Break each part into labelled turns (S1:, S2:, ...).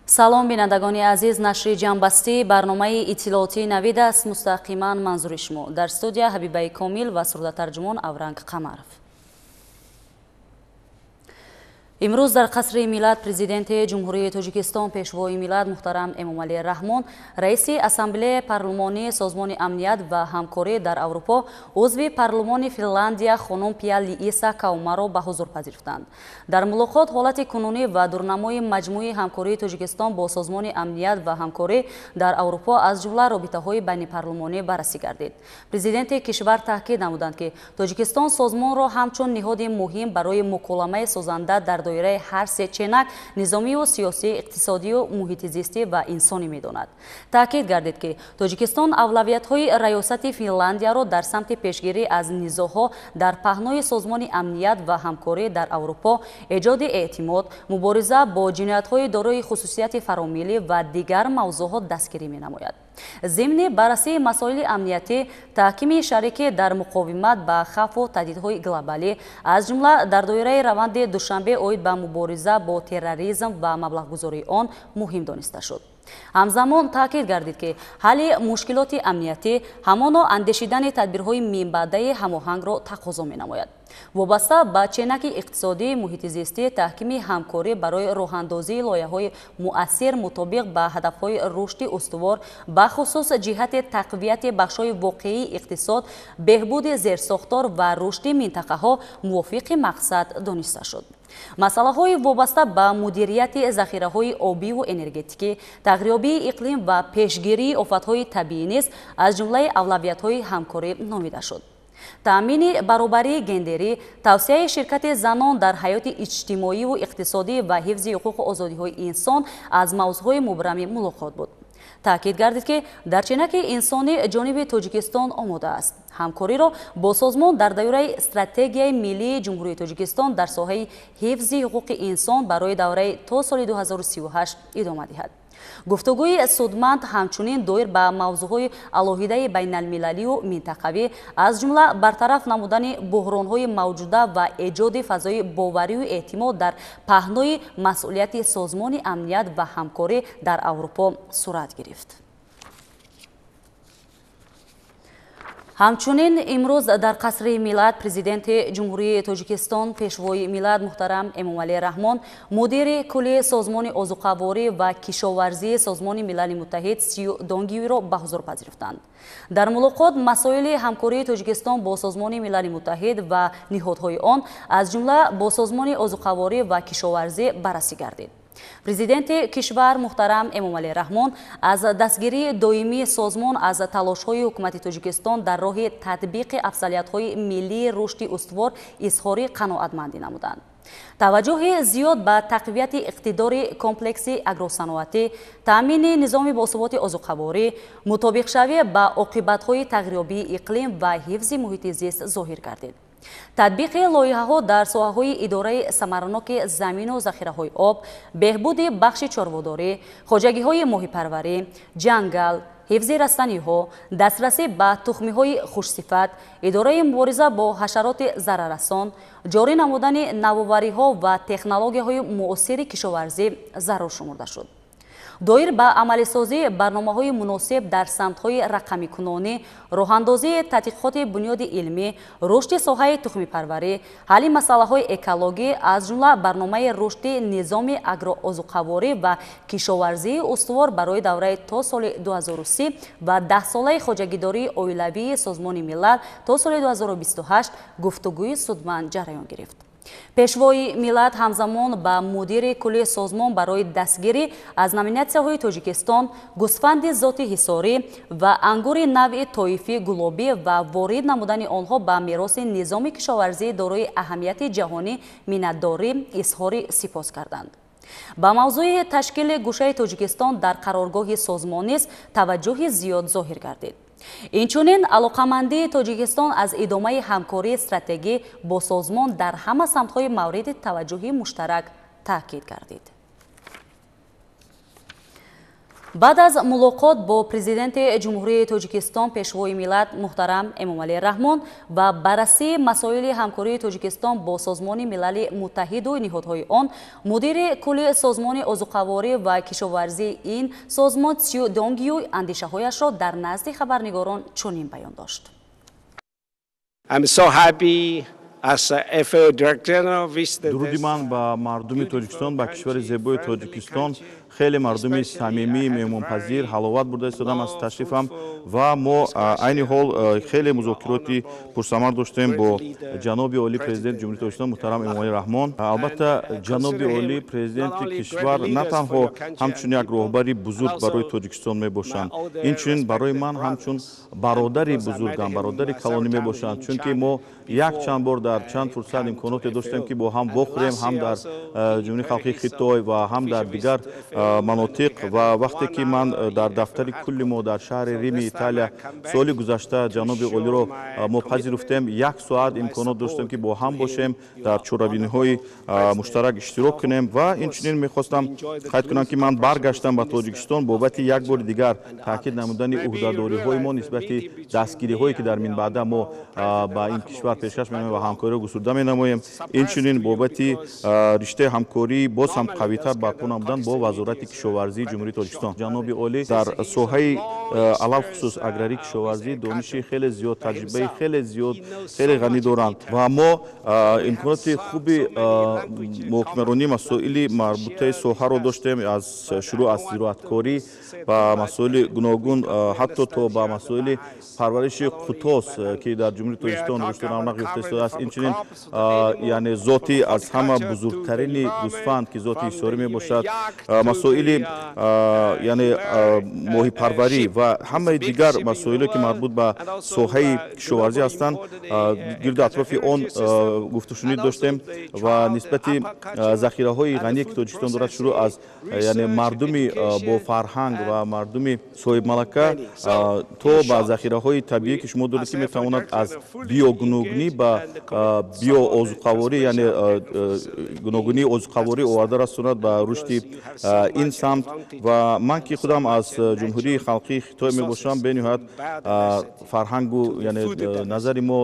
S1: Салом, бинандагони азиз. Нашри ҷамъбастии барномаи иттилоотии Навид аст, мустақиман манзури шумо. Дар студия Ҳабибаи Комил ва сурдатарҷумон Авранг Қамаров. Имрӯз дар Қасри Миллат Президенти Ҷумҳурии Тоҷикистон, Пешвои миллат муҳтарам Эмомалӣ Раҳмон, раиси Ассамблеяи парлумонии Созмони амният ва ҳамкорӣ дар Аврупо, узви парлумони Финландия хонум Пия Лииса Каумаро ба ҳузур пазируфтанд. Дар мулоқот ҳолати кунунӣ ва дурнамои маҷмӯи ҳамкории Тоҷикистон бо Созмони амният ва ҳамкорӣ дар Аврупо, аз ҷумла робитаҳои байнипарлумонӣ баррасӣ гардид. Президенти кишвар таъкид намуданд, ки Тоҷикистон созмонро ҳамчун ниҳоди муҳим барои муколамаи созанда дар доираи ҳар се ченак низомию сиёсӣ, иқтисодию муҳити зистӣ ва инсонӣ медонад. Таъкид гардид, ки Тоҷикистон авлавиятҳои раёсати Финландияро дар самти пешгирӣ аз низоъҳо дар паҳнои Созмони амният ва ҳамкорӣ дар Аврупо, эҷоди эътимод, мубориза бо ҷиноятҳои дорои хусусияти фаромиллӣ ва дигар мавзӯъҳо дастгирӣ менамояд. Зимни баррасии масоили амниятӣ, таҳкими шарикӣ дар муқовимат ба хавфу таҳдидҳои глобалӣ, аз ҷумла дар доираи раванди Душанбе оид ба мубориза бо терроризм ва маблағгузории он муҳим дониста шуд. Ҳамзамон таъкид гардид, ки ҳалли мушкилоти амниятӣ ҳамоно андешидани тадбирҳои минбаъдаи ҳамоҳангро тақозо менамояд. Вобаста ба ченаки иқтисодӣ, муҳити зистӣ, таҳкими ҳамкорӣ барои роҳандозии лоиҳаҳои муассир мутобиқ ба ҳадафҳои рушди устувор, бахусус ҷиҳати тақвияти бахшҳои воқеии иқтисод, беҳбуди зерсохтор ва рушди минтақаҳо мувофиқи мақсад дониста шуд. Масъалаҳои вобаста ба мудирияти захираҳои обиву энергетикӣ, тағйирёбии иқлим ва пешгирии офатҳои табиӣ низ аз ҷумлаи авлавиятҳои ҳамкорӣ номида шуд. Таъмини баробарии гендерӣ, тавсияи ширкати занон дар ҳаёти иҷтимоиву иқтисодӣ ва ҳифзи ҳуқуқу озодиҳои инсон аз мавзӯъҳои мубрами мулоқот буд. Таъкид гардид, ки дар ченаки инсонӣ ҷониби Тоҷикистон омода аст ҳамкориро бо созмон дар доираи стратегияи миллии Ҷумҳурии Тоҷикистон дар соҳаи ҳифзи ҳуқуқи инсон барои давраи то соли 2038 идома диҳад. Гуфтугӯи судманд ҳамчунин доир ба мавзӯъҳои алоҳидаи байналмилалию минтақавӣ, аз ҷумла бартараф намудани буҳронҳои мавҷуда ва эҷоди фазои боварию эътимод дар паҳнои масъулияти Созмони амният ва ҳамкорӣ дар Аврупо сурат гирифт. Ҳамчунин имрӯз дар Қасри Миллат Президенти Ҷумҳурии Тоҷикистон, Пешвои миллат муҳтарам Эмомалӣ Раҳмон, мудири кулли Созмони озуқаворӣ ва кишоварзии Созмони Милали Муттаҳид Сю Донгюйро ба ҳузур пазируфтанд. Дар мулоқот масоили ҳамкории Тоҷикистон бо Созмони Милали Муттаҳид ва ниҳодҳои он, аз ҷумла бо Созмони озуқаворӣ ва кишоварзӣ баррасӣ гардид. Президенти кишвар муҳтарам Эмомалӣ Раҳмон аз дастгирии доимии созмон аз талошҳои ҳукумати Тоҷикистон дар роҳи татбиқи афзалиятҳои миллии рушди устувор изҳори қаноатмандӣ намуданд. Таваҷҷӯҳи зиёд ба тақвияти иқтидори комплекси агросаноатӣ, таъмини низоми босуботи озуқаворӣ, мутобиқшавӣ ба оқибатҳои тағйирёбии иқлим ва ҳифзи муҳити зист зоҳир гардид. Татбиқи лоиҳаҳо дар соҳаҳои идораи самараноки замину захираҳои об, беҳбуди бахши чорводорӣ, хоҷагиҳои моҳипарварӣ, ҷангал, ҳифзи растаниҳо, дастрасӣ ба тухмиҳои хушсифат, идораи мубориза бо ҳашароти зараррасон, ҷорӣ намудани навовариҳо ва технологияҳои муосири кишоварзӣ зарур шумурда шуд. Доир ба амалисозии барномаҳои муносиб дар самтҳои рақамикунонӣ, роҳандозии тадқиқоти бунёди илмӣ, рушди соҳаи тухмипарварӣ, ҳалли масъалаҳои экологӣ, аз ҷумла барномаи рушди низоми агроозуқаворӣ ва кишоварзии устувор барои давраи то соли 2030 ва даҳсолаи хоҷагидории оилавии Созмони Миллал то соли 2028 гуфтугӯи судманд ҷараён гирифт. Пешвои миллат ҳамзамон ба мудири кулли созмон барои дастгирӣ аз номинатсияҳои Тоҷикистон, гӯсфанди зоти ҳисорӣ ва ангури навъи тоифӣ гулобӣ ва ворид намудани онҳо ба мероси низоми кишоварзии дорои аҳамияти ҷаҳонӣ миннатдорӣ изҳори сипос карданд. Ба мавзӯи ташкили гӯшаи Тоҷикистон дар қароргоҳи созмон низ таваҷҷӯҳи зиёд зоҳир гардид. Инчунин алоқамандии Тоҷикистон аз идомаи ҳамкории стратегӣ бо созмон дар ҳама самтҳои мавриди таваҷҷӯҳи муштарак таъкид гардид. Баъд аз мулоқот бо президенти Ҷумҳурии Тоҷикистон Пешвои миллат муҳтарам Эмомалӣ Раҳмон ва баррасии масоили ҳамкории Тоҷикистон бо Созмони Милали Муттаҳиду ниҳодҳои он, мудири кулли Созмони озуқаворӣ ва кишоварзии ин созмон Цю Донгюй андешаҳояшро дар назди хабарнигорон чунин баён дошт.
S2: I'm so happy.
S3: Дуруди ман ба мардуми Тоҷикистон, ба кишвари зебои Тоҷикистон. Хеле мардуми самимӣ, меҳмонпазир, ҳаловат бурда истодам аз ташрифам ва мо айни ҳол хеле музокироти пурсамар доштем бо ҷаноби олӣ президенти Ҷумҳурии Тоҷикистон муҳтарам Эмомалӣ Раҳмон. Албатта, ҷаноби олӣ президенти кишвар на танҳо ҳамчун як роҳбари бузург барои Тоҷикистон мебошанд, инчунин барои ман ҳамчун бародари бузургам, бародари калонӣ мебошанд, чунки мо як чанд бор дар чанд фурсат имконоте доштем, ки бо ҳам вохӯрем, ҳам дар Ҷумҳурии Халқии Хитой ва ҳам дар дигар манотиқ. Ва вақте ки ман дар дафтари кулли мо дар шаҳри Рими Италия соли гузашта ҷаноби олиро мо пазируфтем, як соат имконот доштем, ки бо ҳам бошем, дар чорабиниҳои муштарак иштирок кунем. Ва инчунин мехостам қайд кунам, ки ман баргаштам ба Тоҷикистон бобати як бори дигар таъкид намудани ӯҳдадориҳои мо нисбати дастгириҳое, ки дар минбаъда мо ба ин кишвар пешкаш менамоем ва ҳамкориро густурда менамоем. Инчунин бобати риштаи ҳамкорӣ боз ҳам қавитар барпо намудан бо Вазорати кишоварзии Ҷумҳурии Тоҷикистон. Ҷаноби олӣ дар соҳаи алалхусус аграрии кишоварзӣ дониши хеле зиёд, таҷрибаи хеле зиёд, хеле ғанӣ доранд ва мо имконоти хуби муҳокимаронии масоили марбутаи соҳаро доштем, аз шурӯъ аз зироаткорӣ ба масоили гуногун, ҳатто то ба масоили парвариши қутос, ки дар Ҷумҳурии Тоҷикистон рушду равнақ ёфта истодааст. Инчунин яъне зоти аз ҳама бузургтарини гӯсфанд, ки зоти ҳисорӣ мебошад, масоили яъне моҳипарварӣ ва ҳамаи дигар масоиле, ки марбут ба соҳаи кишоварзӣ ҳастанд, гирду атрофи он гуфтушунид доштем ва нисбати захираҳои ғание, ки Тоҷикистон дорад, шурӯъ аз яъне мардуми бофарҳанг ва мардуми соҳибмалака то ба захираҳои табиӣ, ки шумо доред, ки метавонад аз биогуногунӣ ба биоозуқаворӣ, яъне гуногунии озуқаворӣ оварда расонад ба рушди ин самт. Ва ман, ки худам аз Ҷумҳурии Халқии Хитой мебошам, бениҳоят фарҳангу яъне назари мо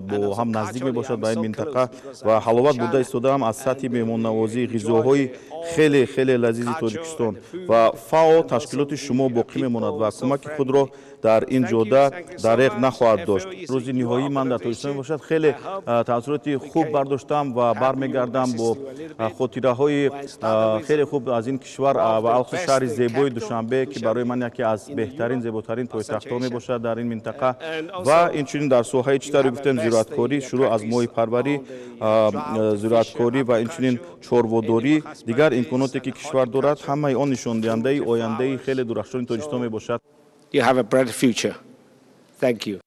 S3: бо ҳам наздик мебошад ба ин минтақа ва ҳаловат бурда истодаам аз сатҳи меҳмоннавозӣ, ғизоҳои хеле хеле лазизи Тоҷикистон ва ФАО ташкилоти шумо боқӣ мемонад ва кӯмаки худро дар ин ҷода дареғ нахоҳад дошт. Рӯзи ниҳоии ман дар Тоҷикистон мебошад. Хеле таассуроти хуб бардоштам ва бармегардам бо хотираҳои хеле хуб аз ин кишвар ва алхусус шаҳри зебои Душанбе, ки барои ман яке аз беҳтарин, зеботарин пойтахтҳо мебошад дар ин минтақа. Ва инчунин дар соҳаи чӣ тавре гуфтем, зироаткорӣ, шурӯъ аз моҳипарварӣ, зироаткорӣ ва инчунин чорводорӣ, дигар имконоте, ки кишвар дорад, ҳамаи он нишондиҳандаи ояндаи хеле дурахшони Тоҷикистон мебошад.
S2: You have a bright future. Thank you.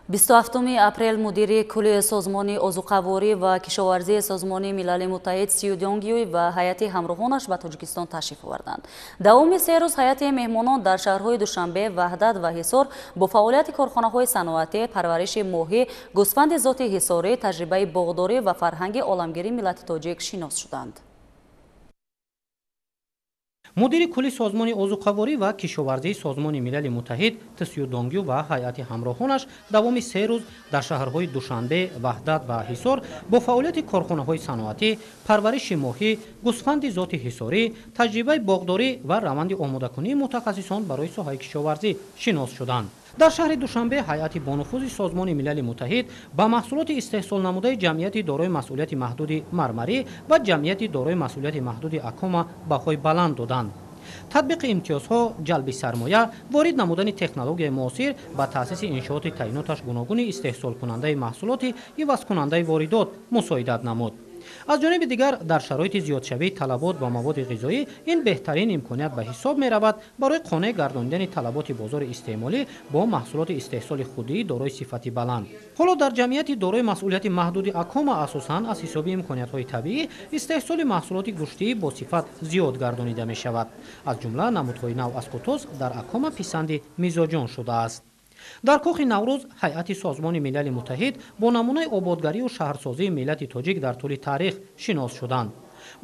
S1: 27 апрел мудири кулли Созмони озуқаворӣ ва кишоварзии Созмони Милали Муттаҳид Сю Донгюй ва ҳайати ҳамроҳонаш ба Тоҷикистон ташриф оварданд. Давоми 3 рӯз ҳайати меҳмонон дар шаҳрҳои Душанбе, Ваҳдат ва Ҳисор бо фаъолияти корхонаҳои саноатӣ, парвариши моҳӣ, гӯсфанди зоти ҳисорӣ, таҷрибаи боғдорӣ ва фарҳанги оламгири миллати тоҷик шинос шуданд.
S4: Мудири кулли Созмони озуқаворӣ ва кишоварзии Созмони Милали Муттаҳид Тсю Донгю ва ҳайати ҳамроҳонаш давоми 3 рӯз дар шаҳрҳои Душанбе, Ваҳдат ва Ҳисор бо фаъолияти корхонаҳои саноатӣ, парвариши моҳӣ, гӯсфанди зоти ҳисорӣ, таҷрибаи боғдорӣ ва раванди омодакунии мутахассисон барои соҳаи кишоварзӣ шинос шуданд. Дар шаҳри Душанбе ҳайати бонуфузи Созмони Милали Муттаҳид ба маҳсулоти истеҳсолнамудаи ҷамъияти дорои масъулияти маҳдуди Мармарӣ ва ҷамъияти дорои масъулияти маҳдуди Акома баҳои баланд доданд. Татбиқи имтиёзҳо, ҷалби сармоя, ворид намудани технологияи муосир ба таъсиси иншооти таъиноташ гуногуни истеҳсолкунандаи маҳсулоти ивазкунандаи воридот мусоидат намуд. Аз ҷониби дигар, дар шароити зиёдшавии талабот ба маводи ғизоӣ ин беҳтарин имконият ба ҳисоб меравад барои қонеъ гардонидани талаботи бозори истеъмолӣ бо маҳсулоти истеҳсоли худии дорои сифати баланд. Ҳоло дар ҷамъияти дорои масъулияти маҳдуди Акома асосан аз ҳисоби имкониятҳои табиӣ истеҳсоли маҳсулоти гӯштии бо сифат зиёд гардонида мешавад. Аз ҷумла намудҳои нав аз кутос дар Акома писанди мизоҷон шудааст. Дар кохи Наврӯз ҳайати Созмони Милали Муттаҳид бо намунаи ободгарию шаҳрсозии миллати тоҷик дар тӯли таърих шинос шуданд.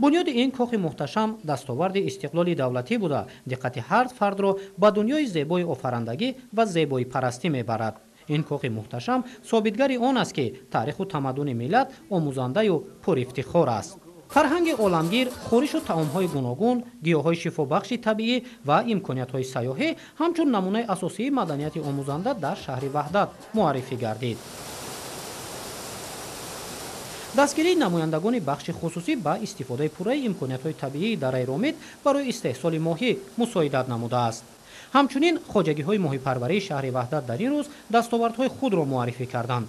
S4: Бунёди ин кохи муҳташам дастоварди истиқлоли давлатӣ буда, диққати ҳар фардро ба дунёи зебои офарандагӣ ва зебоипарастӣ мебарад. Ин кохи муҳташам собитгари он аст, ки таъриху тамаддуни миллат омӯзандаю пурифтихор аст. Фарҳанги оламгир, хӯришу таомҳои гуногун, гиёҳҳои шифобахши табиӣ ва имкониятҳои сайёҳӣ ҳамчун намунаи асосии маданияти омӯзанда дар шаҳри Ваҳдат муаррифӣ гардид. Дастгирии намояндагони бахши хусусӣ ба истифодаи пурраи имкониятҳои табиии дараи Ромит барои истеҳсоли моҳӣ мусоидат намудааст. Ҳамчунин хоҷагиҳои моҳипарварии шаҳри Ваҳдат дар ин рӯз дастовардҳои худро муаррифӣ карданд.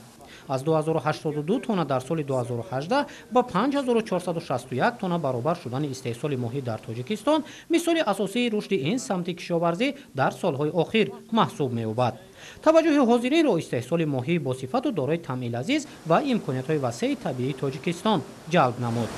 S4: Аз 2082 тонна дар соли 2018 ба 5461 тонна баробар шудани истеҳсоли моҳӣ дар Тоҷикистон мисоли асосии рушди ин самти кишоварзӣ дар солҳои охир маҳсуб меёбад. Таваҷҷӯҳи ҳозиринро истеҳсоли моҳии босифату дорои таъми лазиз ва имкониятҳои васеи табиии Тоҷикистон ҷалб намуд.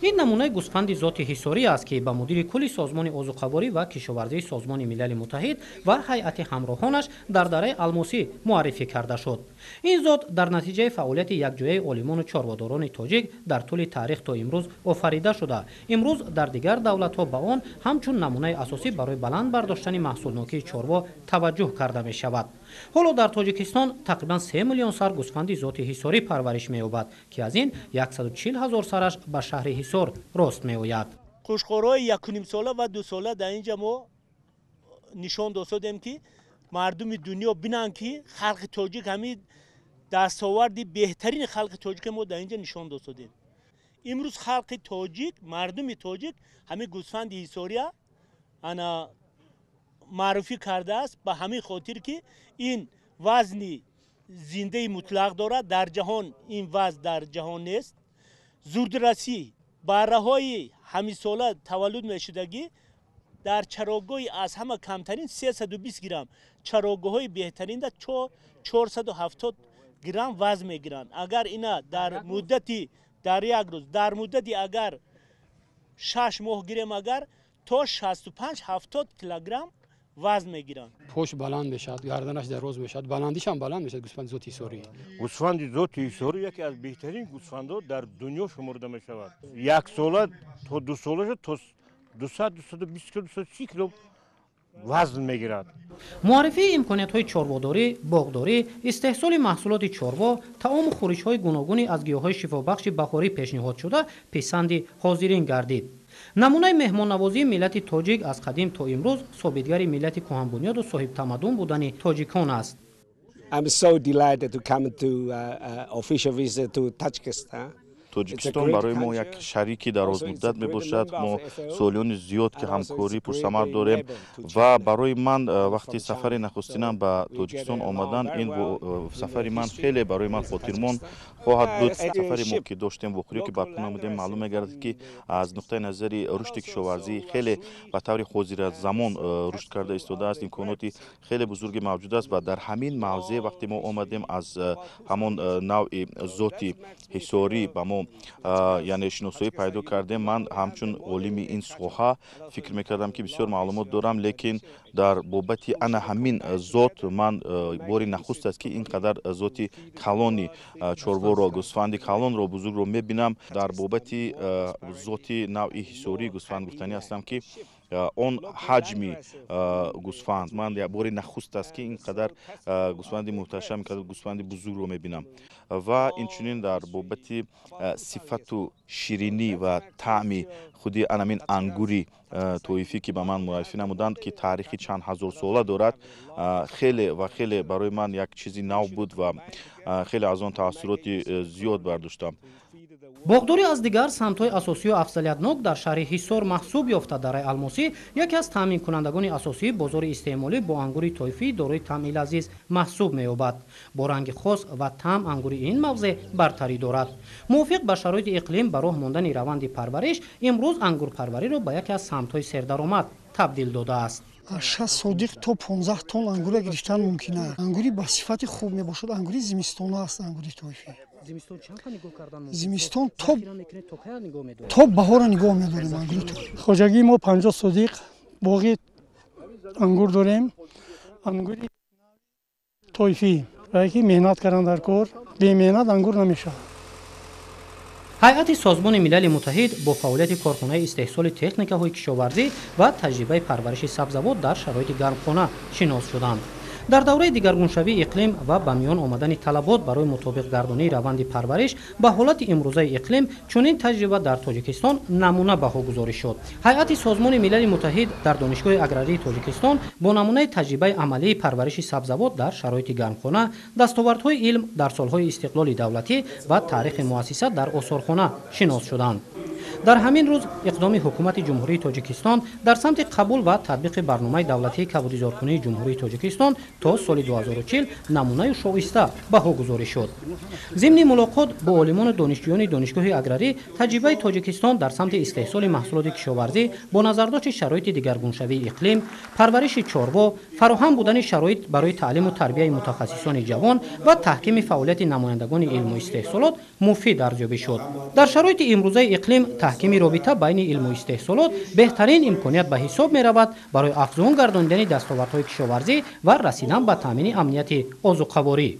S4: Ин намунаи гӯсфанди зоти ҳисорӣ аст, ки ба мудири кулли Созмони озуқаворӣ ва кишоварзии Созмони Милали Муттаҳид ва ҳайати ҳамроҳонаш дар дараи Алмосӣ муаррифӣ карда шуд. Ин зот дар натиҷаи фаъолияти якҷояи олимону чорводорони тоҷик дар тӯли таърих то имрӯз офарида шуда, имрӯз дар дигар давлатҳо ба он ҳамчун намунаи асосӣ барои баланд бардоштани маҳсулнокии чорво таваҷҷӯҳ карда мешавад. Ҳоло дар Тоҷикистон тақрибан 3 миллион сар гӯсфанди зоти ҳисорӣ парвариш меёбад, ки аз ин 140 ҳазор сараш ба шаҳри Ҳисор рост меояд.
S5: Қушқорҳои якунимсола ва дусола дар инҷа мо нишон додем, ки мардуми дунё бинанд, ки халқи тоҷик ҳамин дастоварди беҳтарини халқи тоҷика мо дар инҷа нишон додем. Имрӯз халқи тоҷик, мардуми тоҷик ҳамин гӯсфанди ҳисория ана маъруфӣ кардааст, ба ҳамин хотир ки ин вазни зиндаи мутлақ дорад, дар ҷаҳон ин вазн дар ҷаҳон нест. Зурдрасӣ барраҳои ҳамисола таваллуд мешудагӣ дар чарогоҳи аз ҳама камтарин 320 грамм, чарогоҳҳои беҳтаринда 470 грамм вазн мегиранд. Агар ина дар муддати дар як рӯз, дар муддати агар 6 моҳ гирем, агар то 65-70 килограмм вазн мегиранд.
S6: Пош баланд мешавад, гарданаш дароз мешавад, баландишам баланд мешавад гӯсфанди зоти ҳисорӣ.
S7: Гӯсфанди зоти ҳисорӣ яке аз беҳтарин гӯсфандҳо дар дунё шумурда мешавад. Як сола то ду сола то 200, 220 кило, 230 кило вазн мегирад.
S4: Муаррифии имкониятҳои чорводорӣ, боғдорӣ, истеҳсоли маҳсулоти чорво, таому хӯришҳои гуногуни аз гиёҳҳои шифобахши баҳорӣ пешниҳод шуда писанди ҳозирин гардид. Намунаи меҳмоннавозии миллати тоҷик аз қадим то имрӯз собитгари миллати кӯҳанбунёду соҳибтамаддун будани тоҷикон аст.
S2: I'm so delighted to come to official visit to Tajikistan.
S3: Тоҷикистон барои мо як шарики дарозмуддат мебошад. Мо солиёни зиёд ки ҳамкорӣ пурсамар дорем ва барои ман вақти сафари нахустинам ба Тоҷикистон омадан, ин сафари ман хеле барои ман хотирмон хоҳад буд. Сафари мо ки доштем, вохӯрие ки барпо намудем, маълум мегардад, ки аз нуқтаи назари рушди кишоварзӣ хеле ба таври ҳозиразамон рушд карда истодааст, имконоти хеле бузурге мавҷуд аст ва дар ҳамин мавзеъ вақте мо омадем, аз ҳамон навъи зоти ҳисорӣ ба мо яъне шиносоӣ пайдо кардем. Ман ҳамчун олими ин соҳа фикр мекардам, ки бисёр маълумот дорам, лекин дар бобати ана ҳамин зот ман бори нахуст аст, ки ин қадар зоти калони чорворо, гӯсфанди калонро, бузургро мебинам. Дар бобати зоти навъи ҳисории гӯсфанд гуфтанӣ ҳастам, ки он ҳаҷми гӯсфанд, ман бори нахуст аст, ки ин қадар гӯсфанди муҳташам, ин қадар гӯсфанди бузургро мебинам. Ва инчунин дар бобати сифату ширинӣ ва таъми худи анамин ангури тоифӣ, ки ба ман муаррифӣ намуданд, ки таърихи чанд ҳазорсола дорад, хеле ва хеле барои ман як чизи нав буд ва хеле аз он таассуроти зиёд бардоштам.
S4: Боғдорӣ аз дигар самтҳои асосию афзалиятнок дар шаҳри Ҳисор маҳсуб ёфта, дараи Алмосӣ яке аз таъминкунандагони асосии бозори истеъмолӣ бо ангури тоифӣ дорои таъми лазиз маҳсуб меёбад. Бо ранги хос ва таъм ангури ин мавзеъ бартарӣ дорад. Мувофиқ ба шароити иқлим ба роҳ мондани раванди парвариш имрӯз ангурпарвариро ба яке аз самтҳои сердаромад табдил додааст.
S8: Аз 6 содиқ то 15 тонн ангура гирифтан мумкин аст. Ангури ба сифати хуб мебошад, ангури зимистона аст, ангури тоифӣ. Зимистон то баҳора нигоҳ медорем ангури тоифӣ.
S9: Хоҷагии мо 50 содиқ боғи ангур дорем. Ангури
S8: Тоифӣ. Ки меҳнат кардан дар кор, бемеҳнат ангур намешавад.
S4: Ҳайати Созмони Милали Муттаҳид бо фаъолияти корхонаи истеҳсоли техникаҳои кишоварзӣ ва таҷрибаи парвариши сабзавот дар шароити гармхона шинос шуданд. Дар давраи дигаргуншавии иқлим ва ба миён омадани талабот барои мутобиқгардонии раванди парвариш ба ҳолати имрӯзаи иқлим, чунин таҷриба дар Тоҷикистон намуна баҳогузорӣ шуд. Ҳайати Созмони Милали Муттаҳид дар Донишгоҳи аграрии Тоҷикистон бо намунаи таҷрибаи амалии парвариши сабзавот дар шароити гармхона, дастовардҳои илм дар солҳои истиқлоли давлатӣ ва таърихи муассиса дар осорхона шинос шуданд. Дар ҳамин рӯз иқдоми ҳукумати Ҷумҳурии Тоҷикистон дар самти қабул ва татбиқи барномаи давлатии кабудизоркунии Ҷумҳурии Тоҷикистон то соли 2040 намунаю шоиста баҳогузорӣ шуд. Зимни мулоқот бо олимону донишҷӯёни Донишгоҳи аграрӣ таҷрибаи Тоҷикистон дар самти истеҳсоли маҳсулоти кишоварзӣ бо назардошти шароити дигаргуншавии иқлим, парвариши чорво, фароҳам будани шароит барои таълиму тарбияи мутахассисони ҷавон ва таҳкими фаъолияти намояндагони илму истеҳсолот муфид арзёбӣ шуд. Дар шароити имрӯзаи иқлим таҳкими робита байни илму истеҳсолот беҳтарин имконият ба ҳисоб меравад барои афзун гардонидани дастовардҳои кишоварзӣ ва расидан ба таъмини амнияти озуқаворӣ.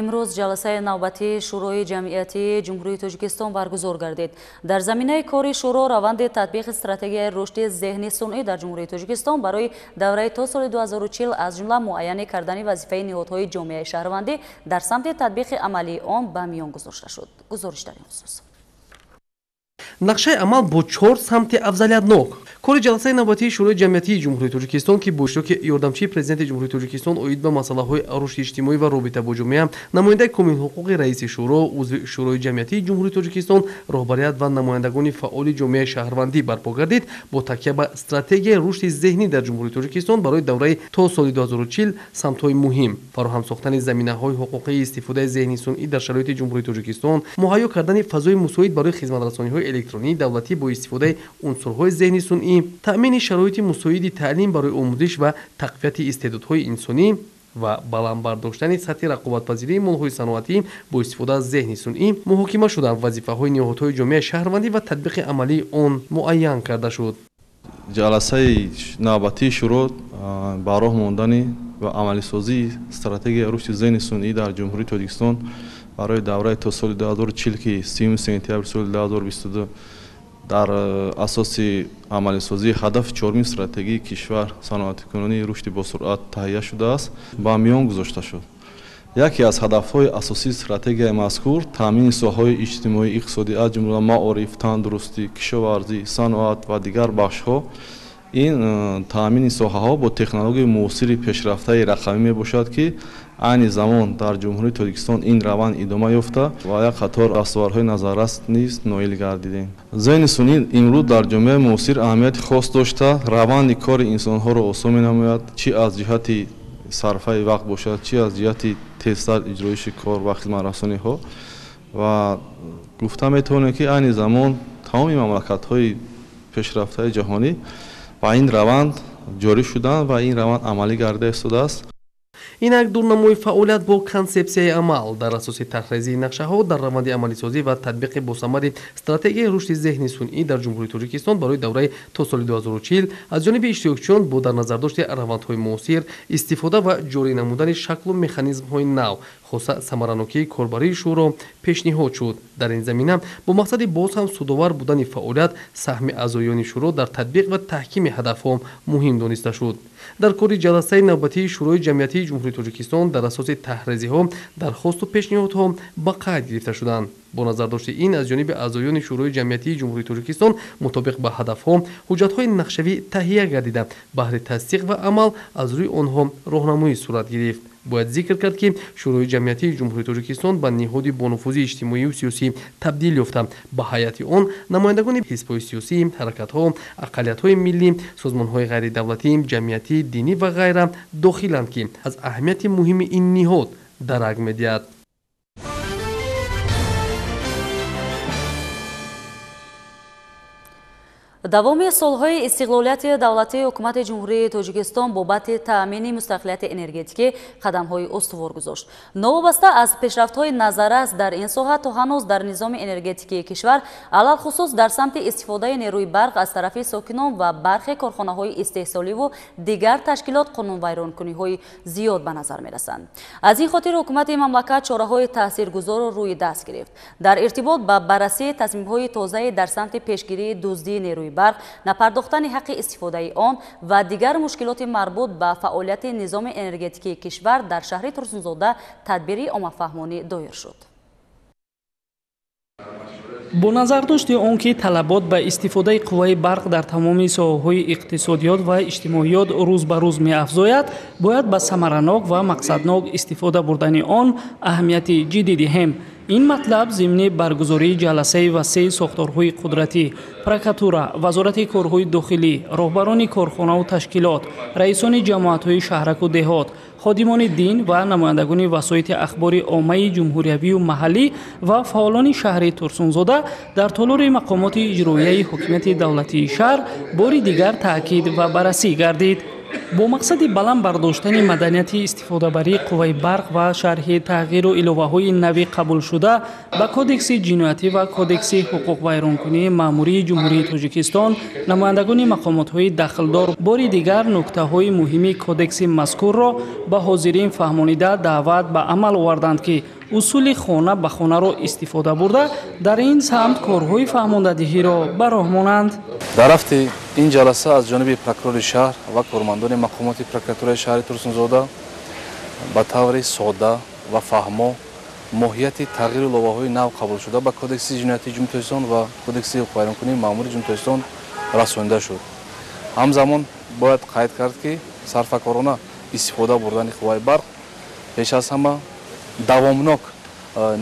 S1: Имрӯз ҷаласаи навбатии Шӯрои ҷамъиятии Ҷумҳурии Тоҷикистон баргузор гардид. Дар заминаи кори шӯро раванди татбиқи стратегияи рушди зеҳни сунъӣ дар Ҷумҳурии Тоҷикистон барои давраи то соли 2040, аз ҷумла муайяни кардани вазифаи ниҳодҳои ҷомеаи шаҳрвандӣ дар самти татбиқи амалии он ба миён гузошта шуд. Гузориш дар ин хусус.
S9: Нақшаи амал бо 4 самти афзалиятнок. Кори ҷаласаи навбатии Шӯрои ҷамъиятии Ҷумҳурии Тоҷикистон, ки бо иштироки ёрдамчии Президенти Ҷумҳурии Тоҷикистон оид ба масъалаҳои рушди иҷтимоӣ ва робита бо ҷомеа, намояндаи комилҳуқуқи раиси шӯро, узви Шӯрои ҷамъиятии Ҷумҳурии Тоҷикистон, роҳбарият ва намояндагони фаъоли ҷомеаи шаҳрвандӣ барпо гардид, бо такя ба стратегияи рушди зеҳнӣ дар Ҷумҳурии Тоҷикистон барои давраи то соли 2040 самтҳои муҳим, фароҳам сохтани заминаҳои ҳуқуқии истифодаи зеҳни сунъӣ дар шароити Ҷумҳурии Тоҷикистон, муҳайё кардани фазои мусоид барои хизматрасониҳои электронии давлатӣ бо истифодаи унсурҳои зеҳни сунъӣ, таъмини шароити мусоиди таълим барои омӯзиш ва тақвияти истеъдодҳои инсонӣ ва баланд бардоштани сатҳи рақобатпазирии молҳои саноатӣ бо истифода аз зеҳни сунъӣ муҳокима шуданд. Вазифаҳои ниҳодҳои ҷомеаи шаҳрвандӣ ва татбиқи амалии он муайян карда шуд.
S10: Ҷаласаи навбатии шӯро ба роҳ мондани ва амалисозии стратегияи рушди зеҳни сунъӣ дар Ҷумҳурии Тоҷикистон барои давраи то соли 2040, ки 30 сентябри соли 2022 дар асоси амалисозии ҳадафи чорумин стратегии кишвар саноатикунонии рушди босуръат таҳия шудааст, ба миён гузошта шуд. Яке аз ҳадафҳои асосии стратегияи мазкур таъмини соҳаҳои иҷтимоӣ, иқтисодӣ, аз ҷумла маориф, тандурустӣ, кишоварзӣ, саноат ва дигар бахшҳо, ин таъмини соҳаҳо бо технологияи муосири пешрафтаи рақамӣ мебошад, ки айни замон дар Ҷумҳурии Тоҷикистон ин раванд идома ёфта ва як қатор дастовардҳои назаррас низ ноил гардидем. Зеҳни сунъӣ имрӯз дар ҷомеаи муосир аҳамияти хос дошта, раванди кори инсонҳоро осон менамояд, чӣ аз ҷиҳати сарфаи вақт бошад, чӣ аз ҷиҳати тезтар иҷроиши кор ва хизматрасониҳо. Ва гуфта метавонем, ки айни замон тамоми мамлакатҳои пешрафтаи ҷаҳонӣ ба ин раванд ҷорӣ шуданд ва ин раванд амалӣ гардида истодааст.
S9: Инак дурнамои фаъолият бо консепсияи амал дар асоси тарҳрезии нақшаҳо дар раванди амалисозӣ ва татбиқи босамари стратегияи рушди зеҳни сунъӣ дар Ҷумҳурии Тоҷикистон барои давраи то соли 2040 аз ҷониби иштирокчиён бо дар назардошти равандҳои муосир, истифода ва ҷорӣ намудани шаклу механизмҳои нав, хоса самаранокии корбарии шӯро пешниҳод шуд. Дар ин замина бо мақсади боз ҳам судовар будани фаъолият, саҳми аъзоёни шӯро дар татбиқ ва таҳкими ҳадафҳо муҳим дониста шуд. Дар кори ҷаласаи навбатии Шӯрои ҷамъиятии Ҷумҳурии Тоҷикистон дар асоси таҳрезиҳо дархосту пешниҳодҳо ба қайд гирифта шуданд. Бо назардошти ин аз ҷониби аъзоёни Шӯрои ҷамъиятии Ҷумҳурии Тоҷикистон мутобиқ ба ҳадафҳо ҳуҷҷатҳои нақшавӣ таҳия гардида, баҳри тасдиқ ва амал аз рӯи онҳо роҳнамоӣ сурат гирифт. Бояд зикр кард, ки Шӯрои ҷамъиятии Ҷумҳурии Тоҷикистон ба ниҳоди бонуфузи иҷтимоию сиёсӣ табдил ёфта, ба ҳайати он намояндагони ҳизбҳои сиёсӣ, ҳаракатҳо, ақаллиятҳои миллӣ, созмонҳои ғайридавлатӣ, ҷамъиятӣ, динӣ ва ғайра дохиланд, ки аз аҳамияти муҳими ин ниҳод дарак медиҳад.
S1: Давоми солҳои истиқлолияти давлатии ҳукумати Ҷумҳурии Тоҷикистон бобати таъмини мустақилияти энергетикӣ қадамҳои устувор гузошт. Новобаста аз пешрафтҳои назаррас дар ин соҳа, то ҳанӯз дар низоми энергетикии кишвар, алалхусус дар самти истифодаи нерӯи барқ аз тарафи сокинон ва бархе корхонаҳои истеҳсоливу дигар ташкилот қонунвайронкуниҳои зиёд ба назар мерасанд. Аз ин хотир ҳукумати мамлакат чораҳои таъсиргузорро рӯи даст гирифт. Дар иртибот ба баррасии тасмимҳои тозаи дар самти пешгирии дуздии нерӯи барқ, напардохтани ҳаққи истифодаи он ва дигар мушкилоти марбут ба фаъолияти низоми энергетикии кишвар дар шаҳри Турсунзода тадбири оммафаҳмонӣ доир шуд.
S11: Бо назардошти он ки талабот ба истифодаи қувваи барқ дар тамоми соҳаҳои иқтисодиёт ва иҷтимоиёт рӯз ба рӯз меафзояд, бояд ба самаранок ва мақсаднок истифода бурдани он аҳамияти ҷиддӣ диҳем. Ин матлаб зимни баргузории ҷаласаи васеи сохторҳои қудратӣ, прокуратура, вазорати корҳои дохилӣ, роҳбарони корхонаву ташкилот, раисони ҷамоатҳои шаҳраку деҳот, ходимони дин ва намояндагони васоити ахбори оммаи ҷумҳуриявию маҳаллӣ ва фаъолони шаҳри Турсунзода дар толори мақомоти иҷроияи ҳокимияти давлатии шаҳр бори дигар таъкид ва баррасӣ гардид. Бо мақсади баланд бардоштани маданияти истифодабарии қувваи барқ ва шарҳи тағйиру иловаҳои нави қабулшуда ба Кодекси ҷиноятӣ ва Кодекси ҳуқуқвайронкунии маъмурии Ҷумҳурии Тоҷикистон, намояндагони мақомотҳои дахлдор бори дигар нуктаҳои муҳими кодекси мазкурро ба ҳозирин фаҳмонида даъват ба амал оварданд, ки усули хона ба хонаро истифода бурда дар ин самт корҳои фаҳмондадиҳиро ба роҳ монанд.
S12: Дар рафти ин ҷаласа аз ҷониби прокурори шаҳр ва кормандони мақомоти прокуратураи шаҳри Турсунзода ба таври сода ва фаҳмо моҳияти тағйиру иловаҳои нав қабулшуда ба Кодекси ҷиноятии Ҷумҳурии Тоҷикистон ва Кодекси ҳуқуқвайронкунии маъмурии Ҷумҳурии Тоҷикистон расонида шуд. Ҳамзамон бояд қайд кард, ки сарфакорона истифода бурдани қувваи барқ пеш аз ҳама давомнок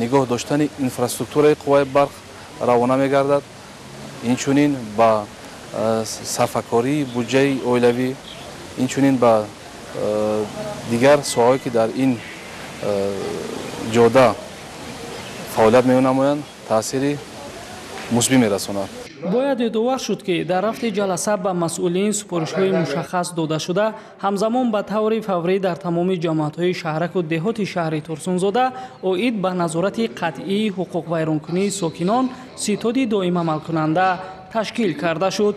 S12: нигоҳ доштани инфраструктураи қувваи барқ равона мегардад. Инчунин ба сарфакории буҷаи оилавӣ, инчунин ба дигар соҳаҳое ки дар ин ҷода фаъолият менамоянд, таъсири мусбӣ мерасонад.
S11: Бояд ёдовар шуд, ки дар рафти ҷаласа ба масъулин супоришҳои мушаххас дода шуда, ҳамзамон ба таври фаврӣ дар тамоми ҷамоатҳои шаҳраку деҳоти шаҳри Турсунзода оид ба назорати қатъии ҳуқуқвайронкунии сокинон ситоди доимамалкунанда ташкил карда шуд.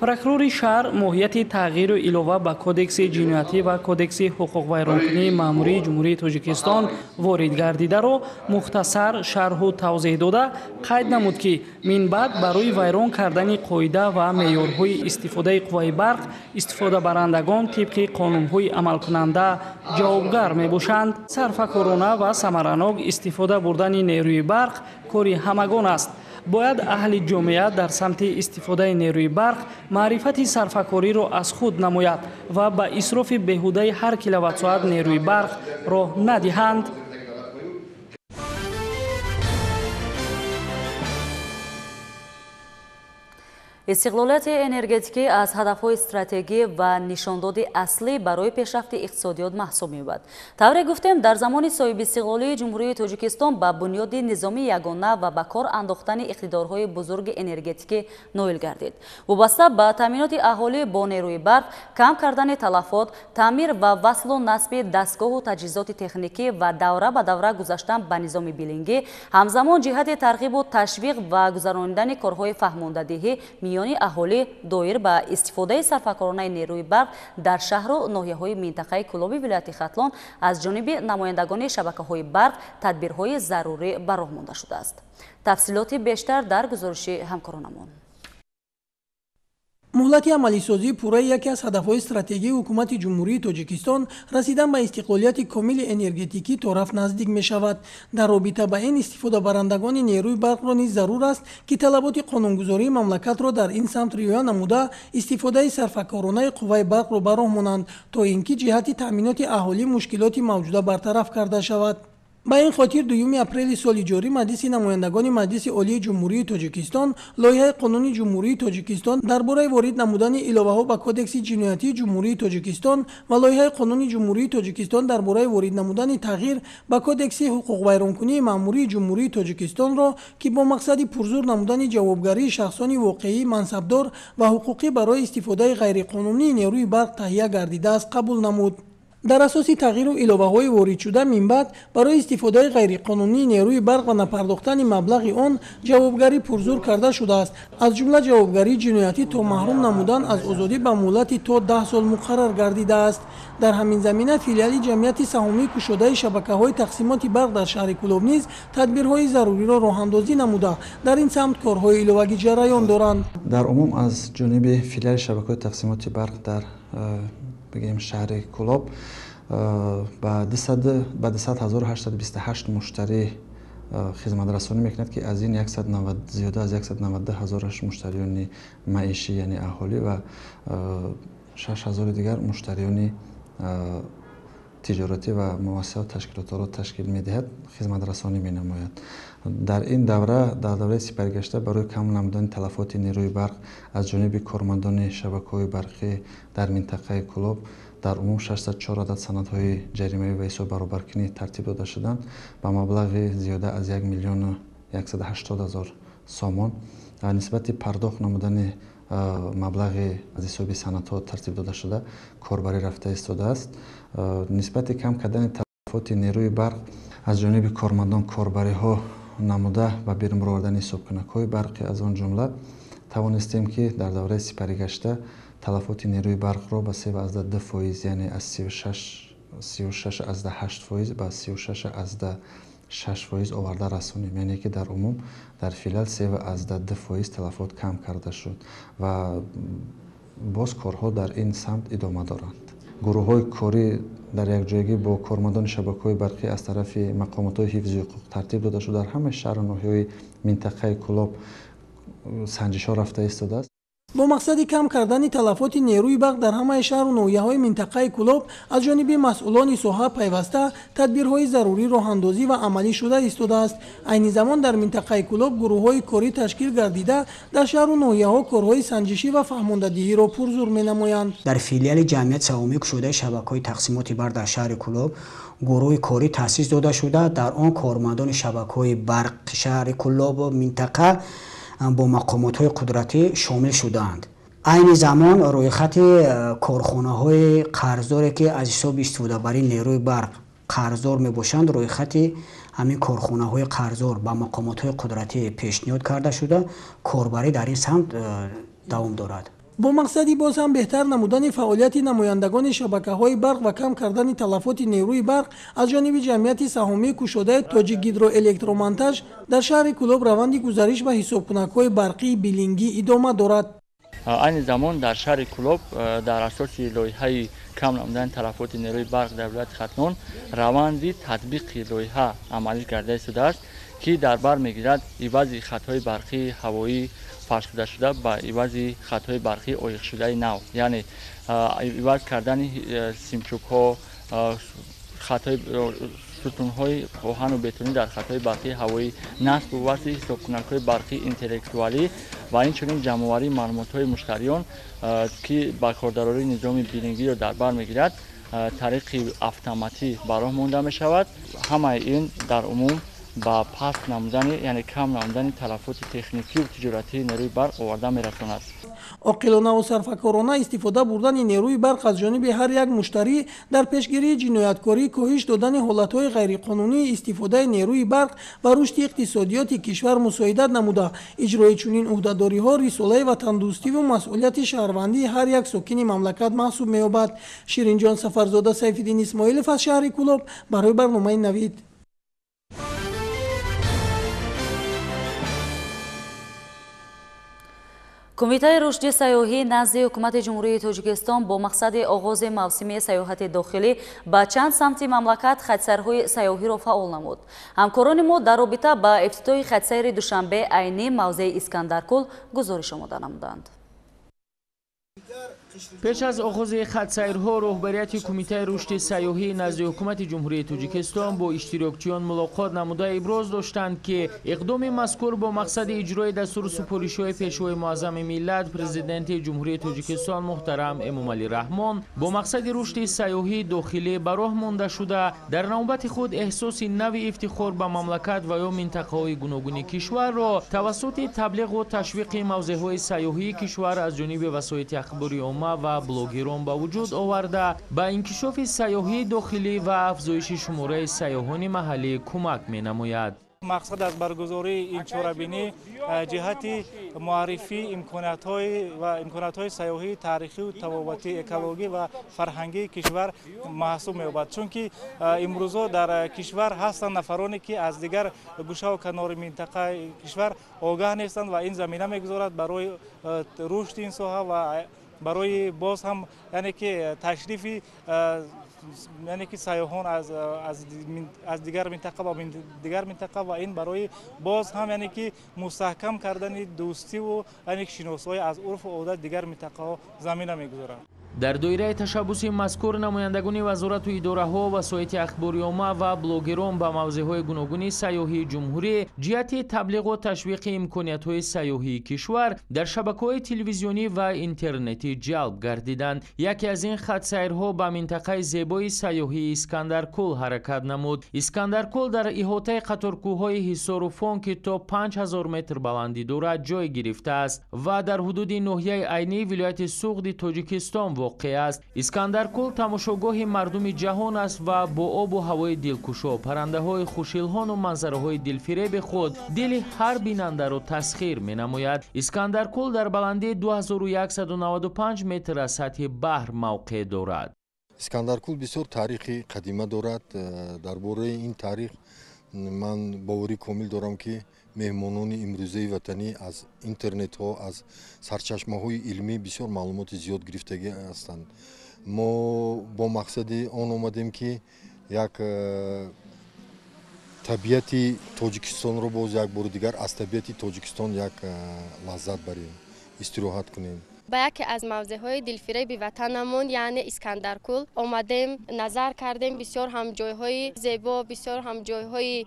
S11: Прокурори шаҳр моҳияти тағйиру илова ба Кодекси ҷиноятӣ ва Кодекси ҳуқуқвайронкунии маъмурии Ҷумҳурии Тоҷикистон ворид гардидаро мухтасар шарҳу тавзеҳ дода қайд намуд, ки минбаъд барои вайрон кардани қоида ва меъёрҳои истифодаи қувваи барқ истифодабарандагон тибқи қонунҳои амалкунанда ҷавобгар мебошанд. Сарфакорона ва самаранок истифода бурдани нерӯи барқ кори ҳамагон аст. Бояд аҳли ҷомеа дар самти истифодаи нерӯи барқ маърифати сарфакориро аз худ намояд ва ба исрофи беҳудаи ҳар киловатт-соат нерӯи барқ роҳ надиҳанд.
S1: Истиқлолияти энергетикӣ аз ҳадафҳои стратегӣ ва нишондоди аслӣ барои пешрафти иқтисодиёт маҳсуб меёбад. Тавре гуфтем, дар замони соҳибистиқлолии Ҷумҳурии Тоҷикистон ба бунёди низоми ягона ва ба кор андохтани иқтидорҳои бузурги энергетикӣ ноил гардид. Вобаста ба таъминоти аҳолӣ бо нерӯи барқ, кам кардани талафот, таъмир ва васлу насби дастгоҳу таҷҳизоти техникӣ ва давра ба давра гузаштан ба низоми билингӣ, ҳамзамон ҷиҳати тарғибу ташвиқ ва гузаронидани корҳои фаҳмондадиҳӣ миёни аҳолӣ доир ба истифодаи сарфакоронаи нерӯи барқ дар шаҳру ноҳияҳои минтақаи Кӯлоби вилояти Хатлон аз ҷониби намояндагони шабакаҳои барқ тадбирҳои зарурӣ ба роҳ монда шудааст. Тафсилоти бештар дар гузориши ҳамкоронамон.
S13: Муҳлати амалисозии пурраи яке аз ҳадафҳои стратегии ҳукумати Ҷумҳурии Тоҷикистон расидан ба истиқлолияти комили энергетикӣ торафт наздик мешавад. Дар робита ба ин истифодабарандагони нерӯи барқро низ зарур аст, ки талаботи қонунгузории мамлакатро дар ин самт риоя намуда истифодаи сарфакоронаи қувваи барқро ба роҳ монанд, то ин ки ҷиҳати таъминоти аҳолӣ мушкилоти мавҷуда бартараф карда шавад. Ба ин хотир 2 апрели соли ҷорӣ Маҷлиси намояндагони Маҷлиси Олии Ҷумҳурии Тоҷикистон лоиҳаи қонуни Ҷумҳурии Тоҷикистон дар бораи ворид намудани иловаҳо ба Кодекси ҷиноятии Ҷумҳурии Тоҷикистон ва лоиҳаи қонуни Ҷумҳурии Тоҷикистон дар бораи ворид намудани тағйир ба Кодекси ҳуқуқвайронкунии маъмурии Ҷумҳурии Тоҷикистонро, ки бо мақсади пурзур намудани ҷавобгарии шахсони воқеӣ, мансабдор ва ҳуқуқӣ барои истифодаи ғайриқонунии нерӯи барқ таҳия гардидааст, қабул намуд. Дар асоси тағйиру иловаҳои воридшуда минбаъд барои истифодаи ғайриқонунии нерӯи барқ ва напардохтани маблағи он ҷавобгарӣ пурзур карда шудааст. Аз ҷумла ҷавобгарии ҷиноятӣ то маҳрум намудан аз озодӣ ба муҳлати то 10 сол муқаррар гардидааст. Дар ҳамин замина филиали ҷамъияти саҳомии кушодаи шабакаҳои тақсимоти барқ дар шаҳри Кӯлоб низ тадбирҳои заруриро роҳандозӣ намуда, дар ин самт корҳои иловагӣ ҷараён доранд.
S14: Дар умум аз ҷониби филиали шабакаҳои тақсимоти барқ дар бигем шаҳри Кӯлоб ба 200,828 муштарӣ хизматрасонӣ мекунад, ки аз ин зиёда аз 192 ҳазораш муштариёни маишӣ, яъне аҳолӣ, ва 6 ҳазори дигар муштариёни тиҷоратӣ ва муассисаву ташкилотҳоро ташкил медиҳад, хизматрасонӣ менамояд. Дар ин давра, дар давраи сипаригашта, барои кам намудани талафоти нерӯи барқ аз ҷониби кормандони шабакаҳои барқӣ дар минтақаи Кӯлоб дар умум 604 адад санадҳои ҷаримавӣ ва ҳисоббаробаркунӣ тартиб дода шуданд ба маблағи зиёда аз 1 180 000 сомон. Нисбати пардохт намудани маблағи аз ҳисоби санадҳо тартиб дода шуда корбарӣ рафта истодааст. Нисбати кам кардани талафоти нерӯи барқ аз ҷониби кормандон корбариҳо намуда ба берун баровардани ҳисобкунакҳои барқӣ, аз он ҷумла тавонистем, ки дар давраи сипаригашта талафоти нерӯи барқро ба 3,2%, яъне аз 36,8% ба 36,6% оварда расонем, яъне ки дар умум дар филиал 3,2% талафот кам карда шуд ва боз корҳо дар ин самт идома доранд. Гурӯҳҳои корӣ дар якҷоягӣ бо кормандони шабакаҳои барқӣ аз тарафи мақомотҳои ҳифзи ҳуқуқ тартиб дода шуд. Дар ҳамаи шаҳру ноҳияҳои минтақаи Кӯлоб санҷишҳо рафта истодааст.
S13: Бо мақсади кам кардани талафоти нерӯи барқ дар ҳамаи шаҳру ноҳияҳои минтақаи Кӯлоб аз ҷониби масъулони соҳа пайваста тадбирҳои зарурӣ роҳандозӣ ва амалӣ шуда истодааст. Айни замон дар минтақаи Кӯлоб гурӯҳҳои корӣ ташкил гардида, дар шаҳру ноҳияҳо корҳои санҷишӣ ва фаҳмондадиҳиро пурзур менамоянд.
S15: Дар филиали ҷамъияти саҳомии кушодаи шабакаҳои тақсимоти барқ дар шаҳри Кӯлоб гурӯҳи корӣ таъсис дода шуда, дар он кормандони шабакаҳои барқи шаҳри Кӯлобу минтақа бо мақомотҳои қудратӣ шомил шудаанд. Айни замон рӯйхати корхонаҳои қарздоре, ки аз ҳисоби истифодабарии нерӯи барқ қарздор мебошанд, рӯйхати ҳамин корхонаҳои қарздор ба мақомотҳои қудратӣ пешниҳод карда шуда, корбарӣ дар ин самт давом дорад.
S13: Бо мақсади боз ҳам беҳтар намудани фаъолияти намояндагони шабакаҳои барқ ва кам кардани талафоти нерӯи барқ аз ҷониби ҷамъияти саҳомии кушодаи Тоҷикгидроэлектромонтаж дар шаҳри Кӯлоб раванди гузариш ба ҳисобкунакҳои барқии билингӣ идома дорад.
S16: Айни замон дар шаҳри Кӯлоб дар асоси лоиҳаи кам намудани талафоти нерӯи барқ дар вилояти Хатлон раванди татбиқи лоиҳа амалӣ карда истодааст, ки дар бар мегирад ивази хатҳои барқии ҳавоӣ фарсудашуда ба ивази хатҳои барқии оиқшудаи нав, яъне иваз кардани симчӯбҳо, хатҳои сутунҳои оҳану бетонӣ дар хатҳои барқии ҳавоӣ, насбу васли ҳисобкунакҳои барқии интеллектуалӣ ва инчунин ҷамъоварии маълумотҳои муштариён, ки ба кордарории низоми билингиро дар бар мегирад, тариқи автоматӣ ба роҳ монда мешавад. Ҳамаи ин дар умум ба паст намудани, яъне кам намудани талафоти техникию тиҷоратии нерӯи барқ оварда мерасонад.
S13: Оқилонаву сарфакорона истифода бурдани нерӯи барқ аз ҷониби ҳар як муштарӣ дар пешгирии ҷинояткорӣ, коҳиш додани ҳолатҳои ғайриқонунии истифодаи нерӯи барқ ва рушди иқтисодиёти кишвар мусоидат намуда, иҷрои чунин ӯҳдадориҳо рисолаи ватандӯстиву масъулияти шаҳрвандии ҳар як сокини мамлакат маҳсуб меёбад. Ширинҷон Сафарзода, Сайфиддин Исмоилов аз шаҳри Кӯлоб барои барномаи Навид.
S1: Кумитаи рушди сайёҳӣ назди ҳукумати Ҷумҳурии Тоҷикистон бо мақсади оғози мавсими сайёҳати дохилӣ ба чанд самти мамлакат хатсайрҳои сайёҳиро фаъол намуд. Ҳамкорони мо дар робита ба ифтитоҳи хатсайри Душанбе айни мавзеи Искандаркӯл гузориш омода намуданд.
S17: Пеш аз оғози хатсайрҳо роҳбарияти Кумитаи рушди сайёҳӣ назди ҳукумати Ҷумҳурии Тоҷикистон бо иштирокчиён мулоқот намуда иброз доштанд, ки иқдоми мазкур бо мақсади иҷрои дастуру супоришҳои Пешвои муаззами миллат, Президенти Ҷумҳурии Тоҷикистон муҳтарам Эмомалӣ Раҳмон бо мақсади рушди сайёҳии дохилӣ ба роҳ монда шуда, дар навбати худ эҳсоси нави ифтихор ба мамлакат ва ё минтақаҳои гуногуни кишварро тавассути таблиғу ташвиқи мавзеъҳои сайёҳии кишвар аз ҷониби васоити ахбори омма ва блогерон ба вуҷуд оварда, ба инкишофи сайёҳии дохилӣ ва афзоиши шумораи сайёҳони маҳаллӣ кӯмак менамояд.
S18: Мақсад аз баргузории ин чорабинӣ ҷиҳати муаррифии имкониятҳои сайёҳии таърихию табобатӣ, экологӣ ва фарҳангии кишвар маҳсуб меёбад. Чунки имрӯзо дар кишвар ҳастанд нафароне, ки аз дигар гӯшаву канори минтақаи кишвар огаҳ нестанд ва ин замина мегузорад барои рушди ин соҳа ва барои боз ҳам яъне ки ташрифи яъне ки сайёҳон аз дигар минтақа ба дигар минтақа ва ин барои боз ҳам яъне ки мустаҳкам кардани дӯстиву яъне ки шиносоӣ аз урфу одат дигар минтақаҳо замина мегузорад.
S17: Дар доираи ташаббуси мазкур намояндагони вазорату идораҳо, васоити ахбори омма ва блогерон ба мавзеъҳои гуногуни сайёҳии ҷумҳурӣ ҷиҳати таблиғу ташвиқи имкониятҳои сайёҳии кишвар дар шабакаҳои телевизионӣ ва интернетӣ ҷалб гардиданд. Яке аз ин хатсайрҳо ба минтақаи зебои сайёҳии Искандаркӯл ҳаракат намуд. Искандаркӯл дар иҳотаи қаторкӯҳҳои Ҳисору Фон, ки то 5000 метр баландӣ дорад, ҷой гирифтааст ва дар ҳудуди ноҳияи Айнии вилояти Суғди Тоҷикистон воқеъ аст. Искандаркӯл тамошогоҳи мардуми ҷаҳон аст ва бо обу ҳавои дилкушо, паррандаҳои хушилҳону манзараҳои дилфиреби худ дили ҳар бинандаро тасхир менамояд. Искандаркӯл дар баландии 2195 метр аз сатҳи баҳр мавқеъ дорад.
S19: Искандаркӯл бисёр таърихи қадима дорад. Дар бораи ин таърих ман боварӣ комил дорам, ки меҳмонони имрӯзаи ватанӣ аз интернетҳо, аз сарчашмаҳои илмӣ бисёр маълумоти зиёд гирифтагӣ ҳастанд. Мо бо мақсади он омадем, ки як табиати Тоҷикистонро боз як бори дигар аз табиати Тоҷикистон як лаззат барем, истироҳат кунем.
S20: Ба яке аз мавзеъҳои дилфиреби ватанамон, яъне Искандаркӯл омадем, назар кардем. Бисёр ҳам ҷойҳои зебо, бисёр ҳам ҷойҳои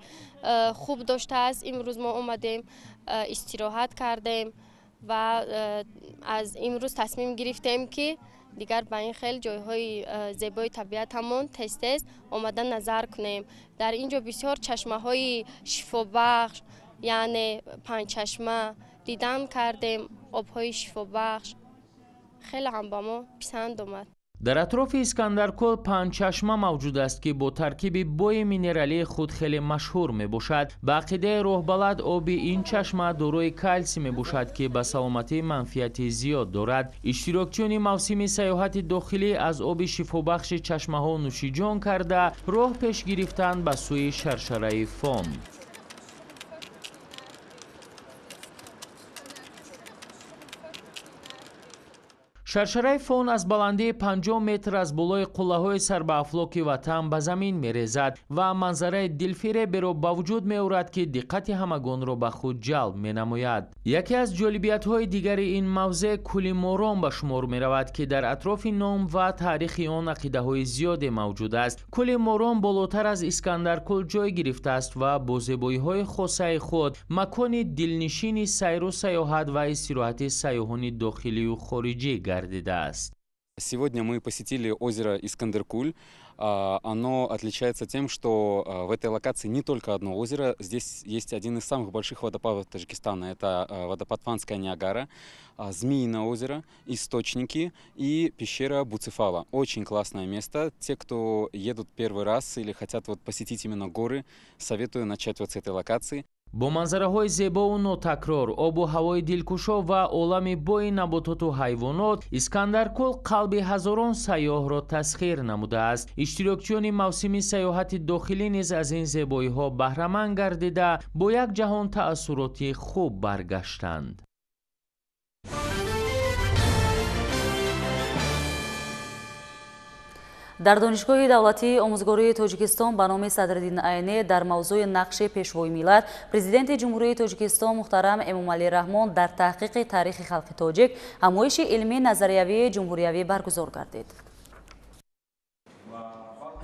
S20: хуб доштааст. Имрӯз мо омадем, истироҳат кардем ва аз имрӯз тасмим гирифтем, ки дигар ба ин хел ҷойҳои зебои табиатамон тез-тез омада назар кунем. Дар ин ҷо бисёр чашмаҳои шифобахш, яъне панҷчашма дидан кардем, обҳои шифобахш хеле ҳам ба мо писанд омад.
S17: Дар атрофи Искандаркӯл панҷчашма мавҷуд аст, ки бо таркиби бои минералии худ хеле машҳур мебошад. Ба ақидаи роҳбалад, оби ин чашма дорои калсий мебошад, ки ба саломатӣ манфиати зиёд дорад. Иштирокчиёни мавсими сайёҳати дохилӣ аз оби шифобахши чашмаҳо нӯшиҷон карда, роҳ пеш гирифтанд ба сӯи шаршараи Фон. Шаршараи Фон аз баландии 50 метр аз болои қуллаҳои сарбаафлоки ватан ба замин мерезад ва манзараи дилфиреберо ба вуҷуд меорад, ки диққати ҳамагонро ба худ ҷалб менамояд. Яке аз ҷолибиятҳои дигари ин мавзеъ кӯли Морон ба шумор меравад, ки дар атрофи ном ва таърихи он ақидаҳои зиёде мавҷуд аст. Кӯли Морон болотар аз Искандаркӯл ҷой гирифтааст ва бо зебоиҳои хосаи худ макони дилнишини сайру сайёҳат ва истироҳати сайёҳони дохилию хориҷӣ гардидааст.
S12: Сегодня мы посетили озеро Искандеркуль. Оно отличается тем, что в этой локации не только одно озеро. Здесь есть один из самых больших водопадов Таджикистана. Это водопад Фанская Ниагара, Змеиное озеро, источники и пещера Буцефала. Очень классное место. Те, кто едут первый раз или хотят вот посетить именно горы, советую начать вот с этой локации.
S17: Бо манзараҳои зебову нотакрор, обу ҳавои дилкушо ва олами бои набототу ҳайвонот, Искандаркӯл қалби ҳазорон сайёҳро тасхир намудааст. Иштирокчиёни мавсими сайёҳати дохилӣ низ аз ин зебоиҳо баҳраманд гардида, бо як ҷаҳон таассуроти хуб баргаштанд.
S1: Дар Донишгоҳи давлатии омӯзгории Тоҷикистон ба номи Садриддин Айнӣ дар мавзӯи нақши Пешвои миллат, Президенти Ҷумҳурии Тоҷикистон муҳтарам Эмомалӣ Раҳмон дар таҳқиқи таърихи халқи тоҷик ҳамоиши илмии назариявии ҷумҳуриявӣ баргузор гардид.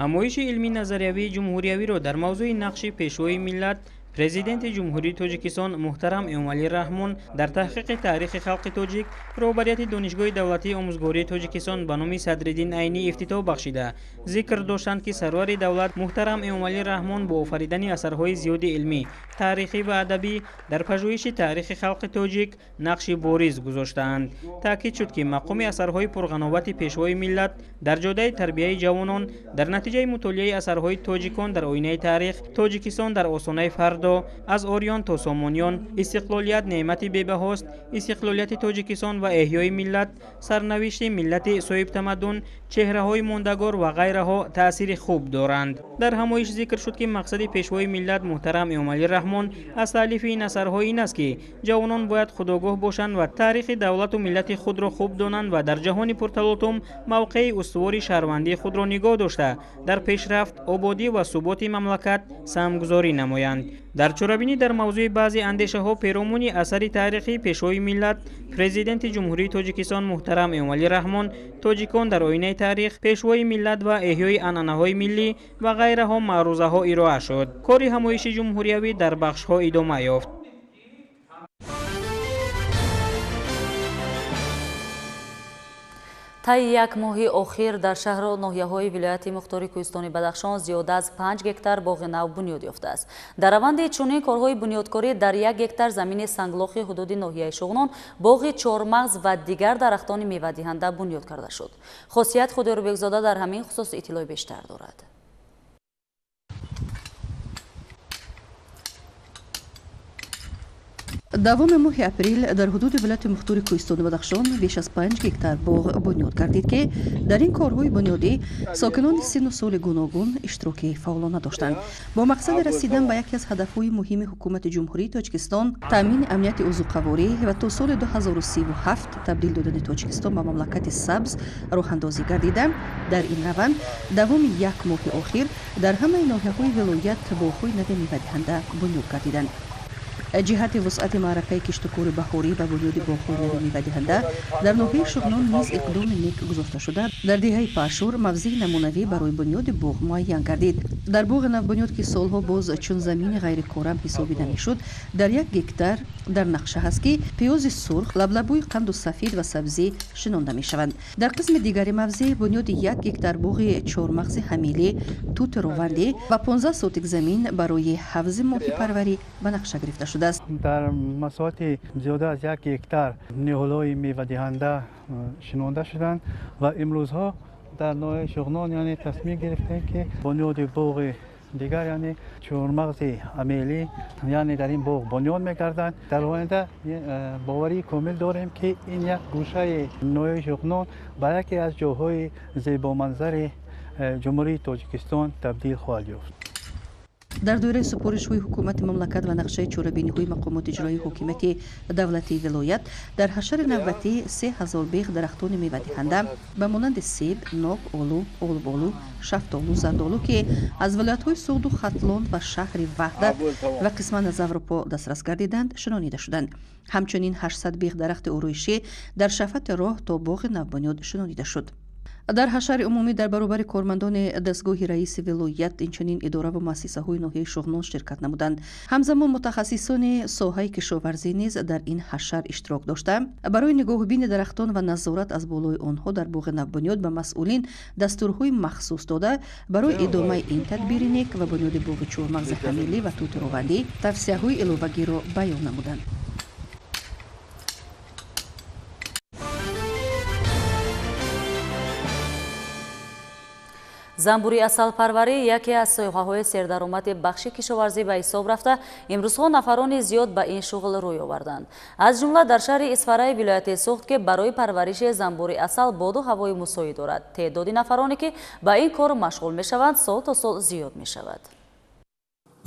S21: Ҳамоиши илмии назариявии ҷумҳуриявиро дар мавзӯи нақши Пешвои миллат, Президенти Ҷумҳурии Тоҷикистон муҳтарам Эмомалӣ Раҳмон дар таҳқиқи таърихи халқи тоҷик роҳбарияти Донишгоҳи давлатии омӯзгории Тоҷикистон ба номи Садриддин Айнӣ ифтитоҳ бахшида, зикр доштанд, ки сарвари давлат муҳтарам Эмомалӣ Раҳмон бо офаридани асарҳои зиёди илмӣ, таърихӣ ва адабӣ дар пажӯҳиши таърихи халқи тоҷик нақши бориз гузоштаанд. Таъкид шуд, ки мақоми асарҳои пурғановати Пешвои миллат дар ҷодаи тарбияи ҷавонон, дар натиҷаи мутолиаи асарҳои тоҷикон дар оинаи таърих, Тоҷикистон дар остонаи фардо, аз ориён то сомониён, истиқлолият неъмати бебаҳост, истиқлолияти Тоҷикистон ва эҳёи миллат, сарнавишти миллати соҳибтамаддун, чеҳраҳои мондагор ва ғайраҳо таъсири хуб доранд. Дар ҳамоиш зикр шуд, ки мақсади Пешвои миллат муҳтарам Эмомалӣ Раҳмон аз таълифи ин асарҳо ин аст, ки ҷавонон бояд худогоҳ бошанд ва таърихи давлату миллати худро хуб донанд ва дар ҷаҳони пурталотум мавқеи устувори шаҳрвандии худро нигоҳ дошта, дар пешрафт, ободӣ ва суботи мамлакат саҳмгузорӣ намоянд. Дар чорабинӣ дар мавзӯи баъзе андешаҳо перомуни асари таърихии Пешвои миллат, Президенти Ҷумҳурии Тоҷикистон муҳтарам Эмомалӣ Раҳмон, тоҷикон дар оинаи таърих, Пешвои миллат ва эҳёи анъанаҳои миллӣ ва ғайраҳо маърузаҳо ироа шуд. Кори ҳамоиши ҷумҳуриявӣ дар бахшҳо идома ёфт.
S1: Таи як моҳи охир дар шаҳру ноҳияҳои вилояти мухтори Кӯҳистони Бадахшон зиёда аз 5 гектар боғи нав бунёд ёфтааст. Дар раванди чунин корҳои бунёдкорӣ дар 1 гектар замини санглохи ҳудуди ноҳияи Шуғнон боғи чормағз ва дигар дарахтони мевадиҳанда бунёд карда шуд. Хосият Худойрубекзода дар ҳамин хусус иттилои бештар дорад.
S22: Давоми моҳи апрел дар ҳудуди вилояти мухтори Кӯҳистони Бадахшон беш аз 5 гектар боғ бунёд гардид, ки дар ин корҳои бунёдӣ сокинони синну соли гуногун иштироки фаъолона доштанд. Бо мақсади расидан ба яке аз ҳадафҳои муҳими ҳукумати Ҷумҳурии Тоҷикистон, таъмини амнияти озуқаворӣ ва то соли 2037 табдил додани Тоҷикистон ба мамлакати сабз роҳандозӣ гардида, дар ин раванд давоми як моҳи охир дар ҳамаи ноҳияҳои вилоят боғҳои нави мевадиҳанда бунёд гардиданд. Ҷиҳати вусъати маъракаи киштукори баҳорӣ ва бунёди боғҳои нави мевадиҳанда дар ноҳияи Шуғнон низ иқдоми нек гузошта шуда, дар деҳаи Пашур мавзеи намунавӣ барои бунёди боғ муайян гардид. Дар боғи навбунёд, ки солҳо боз чун замини ғайрикорам ҳисобида мешуд, дар 1 гектар дар нақша ҳаст, ки пиёзи сурх, лаблабӯи қанду сафед ва сабзӣ шинонда мешаванд. Дар қисми дигари мавзеъ бунёди 1 гектар боғи чормағзи ҳамилӣ, тути ровандӣ ва 15 сотик замин барои ҳавзи моҳипарварӣ ба нақша гирифта шудааст.
S23: Дар масоҳати зиёда аз 1 гектар ниҳолҳои мевадиҳанда шинонда шуданд ва имрӯзҳо дар ноҳияи Шуғнон яъне тасмим гирифтем, ки бунёди боғи дигар, яъне чормағзи амелӣ, яъне дар ин боғ бунёд мекарданд. Дар оянда боварии комил дорем, ки ин як гӯшаи ноҳияи Шуғнон ба яке аз ҷойҳои зебоманзари Ҷумҳурии Тоҷикистон табдил хоҳад ёфт.
S22: Дар доираи супоришҳои ҳукумати мамлакат ва нақшаи чорабиниҳои мақомоти иҷроии ҳокимияти давлатии вилоят дар ҳашари навбатӣ 3000 бех дарахтони мевадиҳанда ба монанди себ, нок, олу, олболу, шафтолу, зардолу, ки аз вилоятҳои Суғду Хатлон ва шаҳри Ваҳдат ва қисман аз Аврупо дастрас гардиданд, шинонида шуданд. Ҳамчунин 800 бех дарахти ороишӣ дар шафати роҳ то боғи навбунёд шинонида шуд. Дар ҳашари умумӣ дар баробари кормандони дастгоҳи раиси вилоят инчунин идора ва муассисаҳои ноҳияи Шуғнон ширкат намуданд. Ҳамзамон мутахассисони соҳаи кишоварзӣ низ дар ин ҳашар иштирок дошта, барои нигоҳубини дарахтон ва назорат аз болои онҳо дар боғи навбунёд ба масъулин дастурҳои махсус дода, барои идомаи ин тадбири нек ва бунёди боғи чормағзи ҳамилӣ ва тути ровандӣ тавсияҳои иловагиро баён намуданд.
S1: Занбури асалпарварӣ яке аз соҳаҳои сердаромади бахши кишоварзӣ ба ҳисоб рафта, имрӯзҳо нафарони зиёд ба ин шуғл рӯй оварданд. Аз ҷумла дар шаҳри Исфараи вилояти Суғд, ки барои парвариши занбури асал боду ҳавои мусоид дорад, теъдоди нафароне, ки ба ин кор машғул мешаванд, сол то сол зиёд мешавад.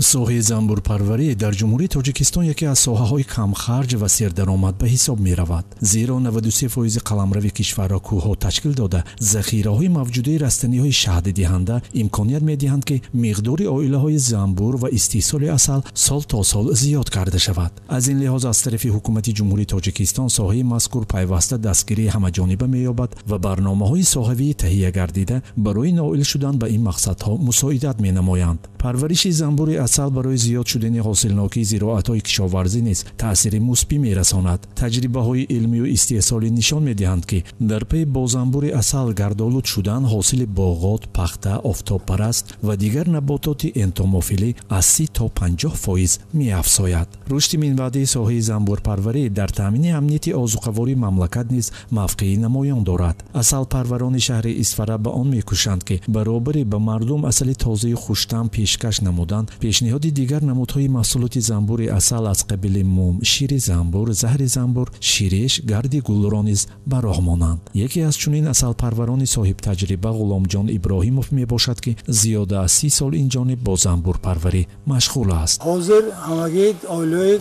S5: Соҳаи занбурпарварӣ дар Ҷумҳурии Тоҷикистон яке аз соҳаҳои камхарҷ ва сердаромад ба ҳисоб меравад. Зеро 93% қаламрави кишварро кӯҳҳо ташкил дода, захираҳои мавҷудаи растаниҳои шаҳддиҳанда имконият медиҳанд, ки миқдори оилаҳои занбур ва истеҳсоли асал сол то сол зиёд карда шавад. Аз ин лиҳоз аз тарафи Ҳукумати Ҷумҳурии Тоҷикистон соҳаи мазкур пайваста дастгирии ҳамаҷониба меёбад ва барномаҳои соҳавии таҳия гардида барои ноил шудан ба ин мақсадҳо мусоидат менамоянд. Парвариши занбури асал барои зиёд шудани ҳосилнокии зироатҳои кишоварзӣ низ таъсири мусбӣ мерасонад. Таҷрибаҳои илмию истеҳсолӣ нишон медиҳанд, ки дар пайи бо занбури асал гардолуд шудан ҳосили боғот, пахта, офтобпараст ва дигар набототи энтомофилӣ аз 30 то 50% меафзояд. Рушди минбаъдии соҳаи занбурпарварӣ дар таъмини амнияти озуқавории мамлакат низ мавқеи намоён дорад. Асалпарварони шаҳри Исфара ба он мекӯшанд, ки баробари ба мардум асали тозаи хуштаъм пешкаш намуданд, пешниҳоди дигар намудҳои маҳсулоти занбури асал аз қабили мум, шири занбур, заҳри занбур, ширеш, гарди гулро низ ба роҳ монанд. Яке аз чунин асалпарварони соҳибтаҷриба Ғуломҷон Иброҳимов мебошад, ки зиёда аз 30 сол ин ҷониб бо занбурпарварӣ машғул аст.
S6: Ҳозир ҳамагӣ оилаи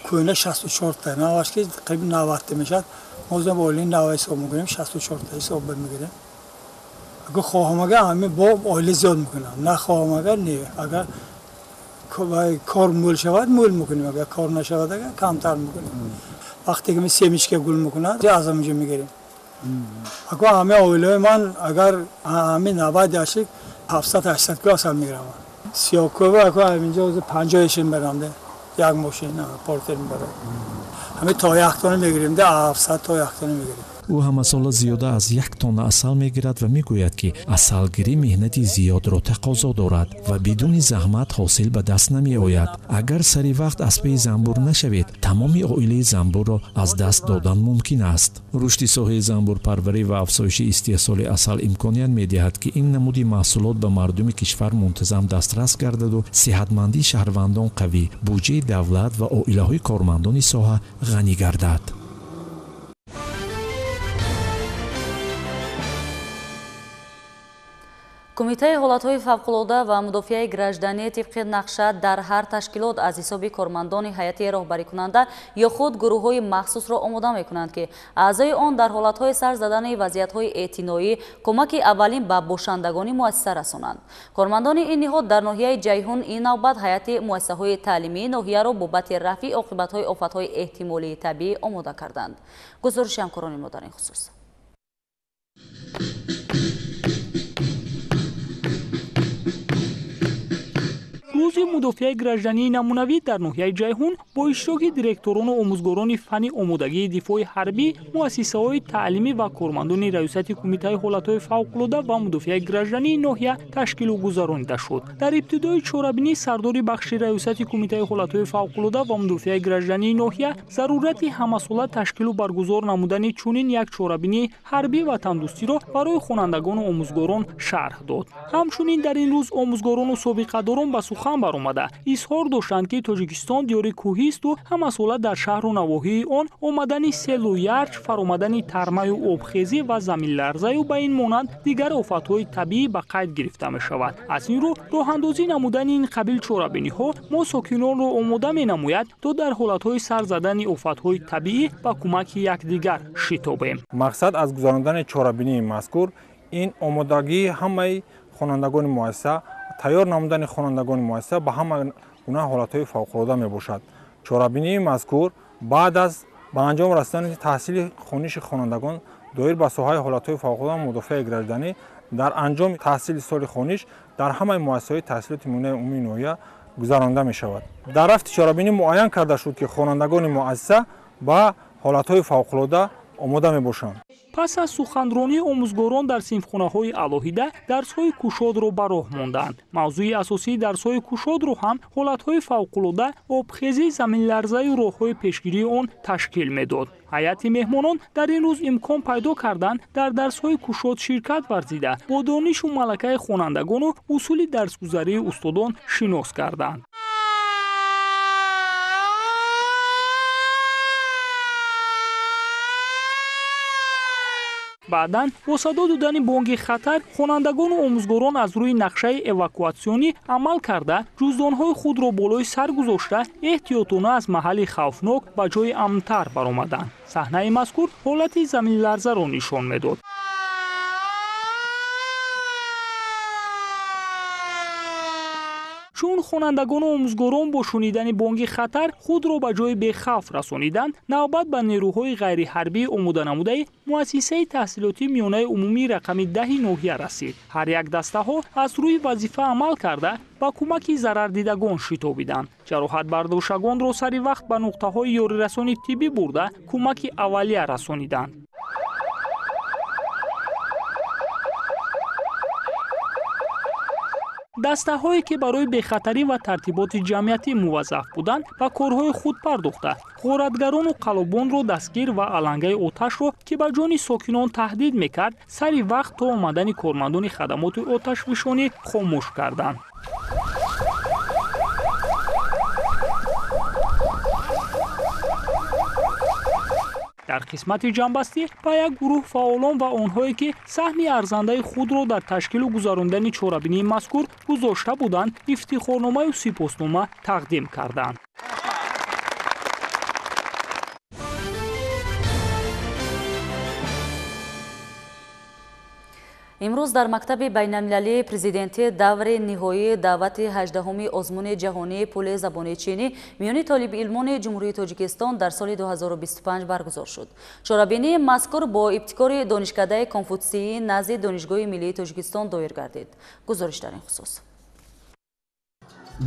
S6: кӯҳна 64 та, наваш ки қариб 90 та мешавад. Мо бо оилаи нав ҳисоб мекунем, 64 та ҳисоб мегирем. Агар хоҳам, агар ҳамин бо оила зиёд мекунам, нахоҳам агар не. Агар кор мӯл шавад, мӯл мекунем, агар кор нашавад, агар камтар мекунем. Вақте ки семечка гул мекунад, аз ҳаминҷо мегирем. Агар ҳамаи оилаи ман агар ҳамин 90 яшик 700-800 кило асал мегирам. Сиёҳкӯва агар ҳаминҷо 50 ешин барам, як мошин портер мебарад. Ҳамин то як тона мегирем, 700 то як тона мегирем.
S5: Ӯ ҳамасола зиёда аз 1 тонна асал мегирад ва мегӯяд, ки асалгирӣ меҳнати зиёдро тақозо дорад ва бидуни заҳмат ҳосил ба даст намеояд. Агар сари вақт аз паи занбур нашавед, тамоми оилаи занбурро аз даст додан мумкин аст. Рушди соҳаи занбурпарварӣ ва афзоиши истеҳсоли асал имконият медиҳад, ки ин намуди маҳсулот ба мардуми кишвар мунтазам дастрас гардаду сиҳатмандии шаҳрвандон қавӣ, буҷаи давлат ва оилаҳои кормандони соҳа ғанӣ гардад.
S1: Кумитаи ҳолатҳои фавқулода ва мудофиаи гражданӣ тибқи нақша дар ҳар ташкилот аз ҳисоби кормандони ҳайати роҳбарикунанда ё худ гурӯҳҳои махсусро омода мекунанд, ки аъзои он дар ҳолатҳои сар задани вазъиятҳои эътиноӣ кӯмаки аввалин ба бошандагони муассиса расонанд. Кормандони ин ниҳод дар ноҳияи Ҷайҳун ин навбат ҳайати муассисаҳои таълимии ноҳияро бобати рафъи оқибатҳои офатҳои эҳтимолии табиӣ омода карданд. Гузориши ҳамкорони мо дар ин хусус.
S11: Рӯзи мудофиаи граждании намунавӣ дар ноҳияи Ҷайҳун бо иштироки директорону омӯзгорони фанни омодагии дифои ҳарбӣ, муассисаҳои таълимӣ ва кормандони раёсати Кумитаи ҳолатҳои фавқулода ва мудофиаи граждании ноҳия ташкилу гузаронида шуд. Дар ибтидои чорабинӣ сардори бахши раёсати Кумитаи ҳолатҳои фавқулода ва мудофиаи граждании ноҳия зарурати ҳамасола ташкилу баргузор намудани чунин як чорабинии ҳарбӣ ватандӯстиро барои хонандагону омӯзгорон шарҳ дод. Ҳамчунин дар ин рӯз омӯзгорону собиқадорон ба сухан баромада изҳор доштанд, ки Тоҷикистон диёри кӯҳисту ҳамасола дар шаҳру навоҳии он омадани селу ярч, фаромадани тармаю обхезӣ ва заминларзаю ба ин монанд дигар офатҳои табиӣ ба қайд гирифта мешавад. Аз ин рӯ роҳандозӣ намудани ин қабил чорабиниҳо мо сокинонро омода менамояд, то дар ҳолатҳои сар задани офатҳои табиӣ ба кӯмаки якдигар шитобем.
S7: Мақсад аз гузарондани чорабинии мазкур ин омодагии ҳамаи хонандагони муассиса, тайёр намудани хонандагони муассиса ба ҳама гуна ҳолатҳои фавқулода мебошад. Чорабинии мазкур баъд аз ба анҷом расидани таҳсили хониши хонандагон доир ба соҳаи ҳолатҳои фавқулода ва мудофиаи гражданӣ дар анҷоми таҳсили соли хониш дар ҳамаи муассисаҳои таҳсилоти миёнаи умумии ноҳия гузаронида мешавад. Дар рафти чорабинӣ муайян карда шуд, ки хонандагони муассиса ба ҳолатҳои фавқулода омода мебошанд.
S11: Пас аз суханронии омӯзгорон дар синфхонаҳои алоҳида дарсҳои кушодро ба роҳ монданд. Мавзӯи асосии дарсҳои кушодро ҳам ҳолатҳои фавқулода, обхезӣ, заминларзаю роҳҳои пешгирии он ташкил медод. Ҳайати меҳмонон дар ин рӯз имкон пайдо карданд дар дарсҳои кушод ширкат варзида, бо донишу малакаи хонандагону усули дарсгузарии устодон шинос карданд. Баъдан бо садо додани бонги хатар хонандагону омӯзгорон аз рӯи нақшаи эвакуатсионӣ амал карда, ҷуздонҳои худро болои сар гузошта, эҳтиётона аз маҳалли хавфнок ба ҷои амнтар баромаданд. Саҳнаи мазкур ҳолати заминларзаро нишон медод. Чун хонандагону омӯзгорон бо шунидани бонги хатар худро ба ҷои бехавф расониданд, навбат ба нерӯҳои ғайриҳарбӣ омоданамудаи муассисаи таҳсилотии миёнаи умумии рақами 10 ноҳия расид. Ҳар як дастаҳо аз рӯи вазифа амал карда, ба кӯмаки зарардидагон шитобиданд. Ҷароҳатбардоштагонро сари вақт ба нуқтаҳои ёрирасони тиббӣ бурда, кӯмаки аввалия расониданд. Дастаҳое ки барои бехатарӣ ва тартиботи ҷамъиятӣ муваззаф буданд, ба корҳои худ пардохта, ғоратгарону қаллобонро дастгир ва алангаи оташро, ки ба ҷони сокинон таҳдид мекард, сари вақт то омадани кормандони хадамоти оташфишонӣ хомӯш карданд. Дар қисмати ҷамъбастӣ ба як гурӯҳ фаъолон ва онҳое ки саҳми арзандаи худро дар ташкилу гузарондани чорабинии мазкур гузошта буданд, ифтихорномаю сипоснома тақдим карданд.
S1: Имрӯз дар мактаби байналмилалии президентӣ даври ниҳоии даъвати 18-уми озмуни ҷаҳонии пули забони чинӣ миёни толибилмони Ҷумҳурии Тоҷикистон дар соли 2025 баргузор шуд. Чорабинии мазкур бо ибтикори Донишкадаи Конфутсиӣ назди Донишгоҳи миллии Тоҷикистон доир гардид. Гузориш дар ин хусус.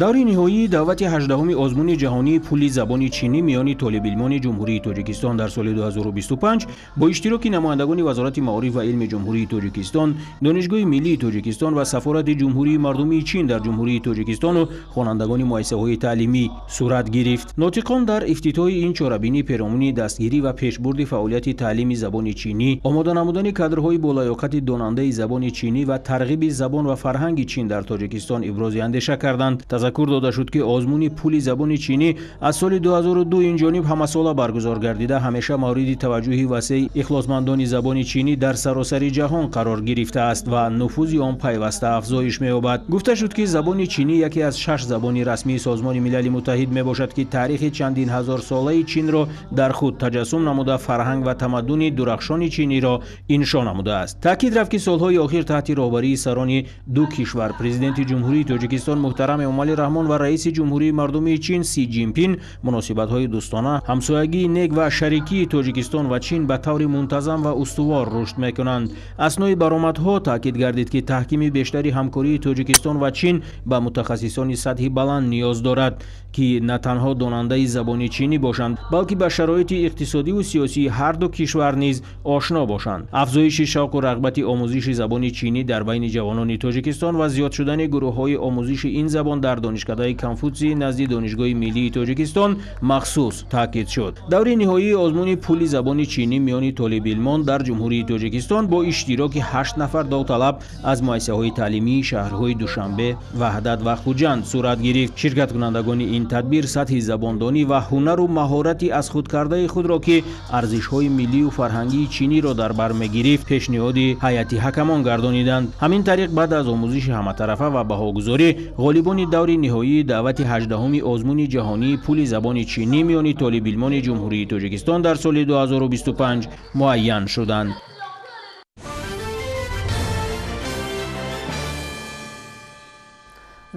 S2: Даври ниҳоии даъвати 18-уми озмуни ҷаҳонии пули забони чинӣ миёни толибилмони Ҷумҳурии Тоҷикистон дар соли 2025 бо иштироки намояндагони Вазорати маориф ва илми Ҷумҳурии Тоҷикистон, Донишгоҳи миллии Тоҷикистон ва Сафорати Ҷумҳурии Мардумии Чин дар Ҷумҳурии Тоҷикистону хонандагони муассисаҳои таълимӣ сурат гирифт. Нотиқон дар ифтитоҳи ин чорабинӣ перомуни дастгирӣ ва пешбурди фаъолияти таълими забони чинӣ, омода намудани кадрҳои болаёқати донандаи забони чинӣ ва тарғиби забон ва фарҳанги Чин дар Тоҷикистон ибрози андеша карданд. Тазаккур дода шуд, ки озмуни пули забони чинӣ аз соли 2002 ин ҷониб ҳамасола баргузор гардида, ҳамеша мавриди таваҷҷӯҳи васеи ихлосмандони забони чинӣ дар саросари ҷаҳон қарор гирифтааст ва нуфузи он пайваста афзоиш меёбад. Гуфта шуд, ки забони чинӣ яке аз 6 забони расмии Созмони Милали Муттаҳид мебошад, ки таърихи чандин ҳазорсолаи Чинро дар худ таҷассум намуда, фарҳанг ва тамаддуни дурахшони чиниро иншо намудааст. Таъкид рафт, ки солҳои охир таҳти роҳбарии сарони ду кишвар, Президенти Ҷумҳурии Тоҷикистон муҳтарам Эмомалӣ Раҳмон ва раиси Ҷумҳурии Мардумии Чин Си Ҷинпин, муносибатҳои дӯстона, ҳамсоягии нек ва шарикии Тоҷикистон ва Чин ба таври мунтазам ва устувор рушд мекунанд. Аснои баромадҳо таъкид гардид, ки таҳкими бештари ҳамкории Тоҷикистон ва Чин ба мутахассисони сатҳи баланд ниёз дорад, ки на танҳо донандаи забони чинӣ бошанд, балки ба шароити иқтисодиву сиёсии ҳар ду кишвар низ ошно бошанд. Афзоиши шавқу рағбати омӯзиши забони чинӣ дар байни ҷавонони Тоҷикистон ва зиёд шудани гурӯҳҳои омӯзиши ин забон дар Донишкадаи Конфутсий назди Донишгоҳи миллии Тоҷикистон махсус таъкид шуд. Даври ниҳоии озмуни пули забони чинӣ миёни толибилмон дар Ҷумҳурии Тоҷикистон бо иштироки 8 нафар довталаб аз муассисаҳои таълимии шаҳрҳои Душанбе, Ваҳдат ва Хуҷанд сурат гирифт. Ширкаткунандагони ин тадбир сатҳи забондонӣ ва ҳунару маҳорати аз худкардаи худро, ки арзишҳои миллию фарҳангии чиниро дар бар мегирифт, пешниҳоди ҳайати ҳакамон гардониданд. Ҳамин тариқ, баъд аз омӯзиши ҳаматарафа ва баҳогузорӣ, ғолибони даври ниҳоии даъвати 18-уми озмуни ҷаҳонии пули забони чинӣ миёни толибилмони Ҷумҳурии Тоҷикистон дар соли 2025 муайян шуданд.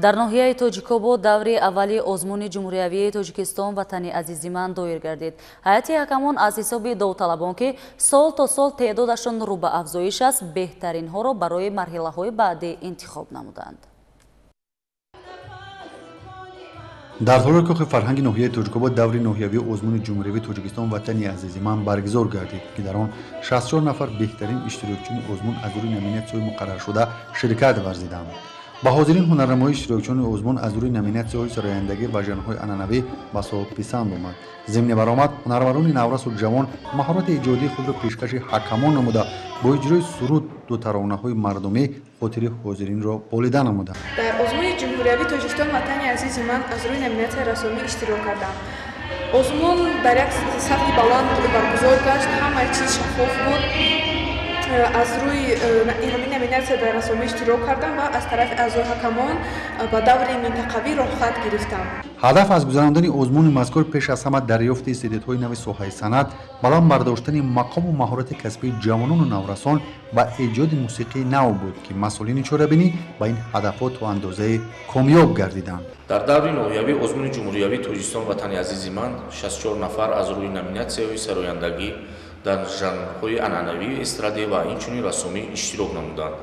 S1: Дар ноҳияи Тоҷикобод даври аввали озмуни ҷумҳуриявии Тоҷикистон «Ватани азизи ман» доир гардид. Ҳайати ҳакамон аз ҳисоби довталабон, ки сол то сол теъдодашон рӯ ба афзоиш аст, беҳтаринҳоро барои марҳилаҳои баъдӣ интихоб намуданд.
S3: Дар толори кохи фарҳанги ноҳияи Тоҷикобод даври ноҳиявии озмуни ҷумҳуриявии Тоҷикистон «Ватани азизи ман» баргузор гардид, ки дар он 64 нафар беҳтарин иштирокчиёни озмун аз рӯи номинатсияҳои муқарраршуда ширкат варзиданд. Ба ҳозирин ҳунарнамоии иштирокчиёни озмун аз рӯи номинатсияҳои сарояндагӣ ва жанрҳои анъанавӣ басо писанд омад. Зимни баромад ҳунарварони наврасу ҷавон маҳорати иҷодии худро пешкаши ҳакамон намуда, бо иҷрои суруд ду таронаҳои мардумӣ хотири ҳозиринро болида намуданд.
S8: Дар озмуни ҷумҳуриявии Тоҷикистон «Ватани азизи ман» аз рӯи номинатсияи рассомӣ иштирок кардам. Озмун дар як сатҳи баланд баргузор гашт, ҳамаи чиз шаффоф буд. Аз рӯи ҳамин номинатсия дар рассомӣ иштирок кардам ва аз тарафи аъзои ҳакамон ба даври минтақавӣ роҳхат гирифтам.
S3: Ҳадаф аз гузарондани озмуни мазкур пеш аз ҳама дарёфти истеъдодҳои нави соҳаи санъат, баланд бардоштани мақому маҳорати касбии ҷавонону наврасон ва эҷоди мусиқии нав буд, ки масъулини чорабинӣ ба ин ҳадафҳо то андозае комёб гардиданд.
S4: Дар даври ноҳиявии озмуни ҷумҳуриявии Тоҷикистон «Ватани азизи ман» 64 нафар аз рӯи номинатсияҳои сарояндагӣ дар жанрҳои анъанавии эстрадӣ ва инчунин рассомӣ иштирок намуданд.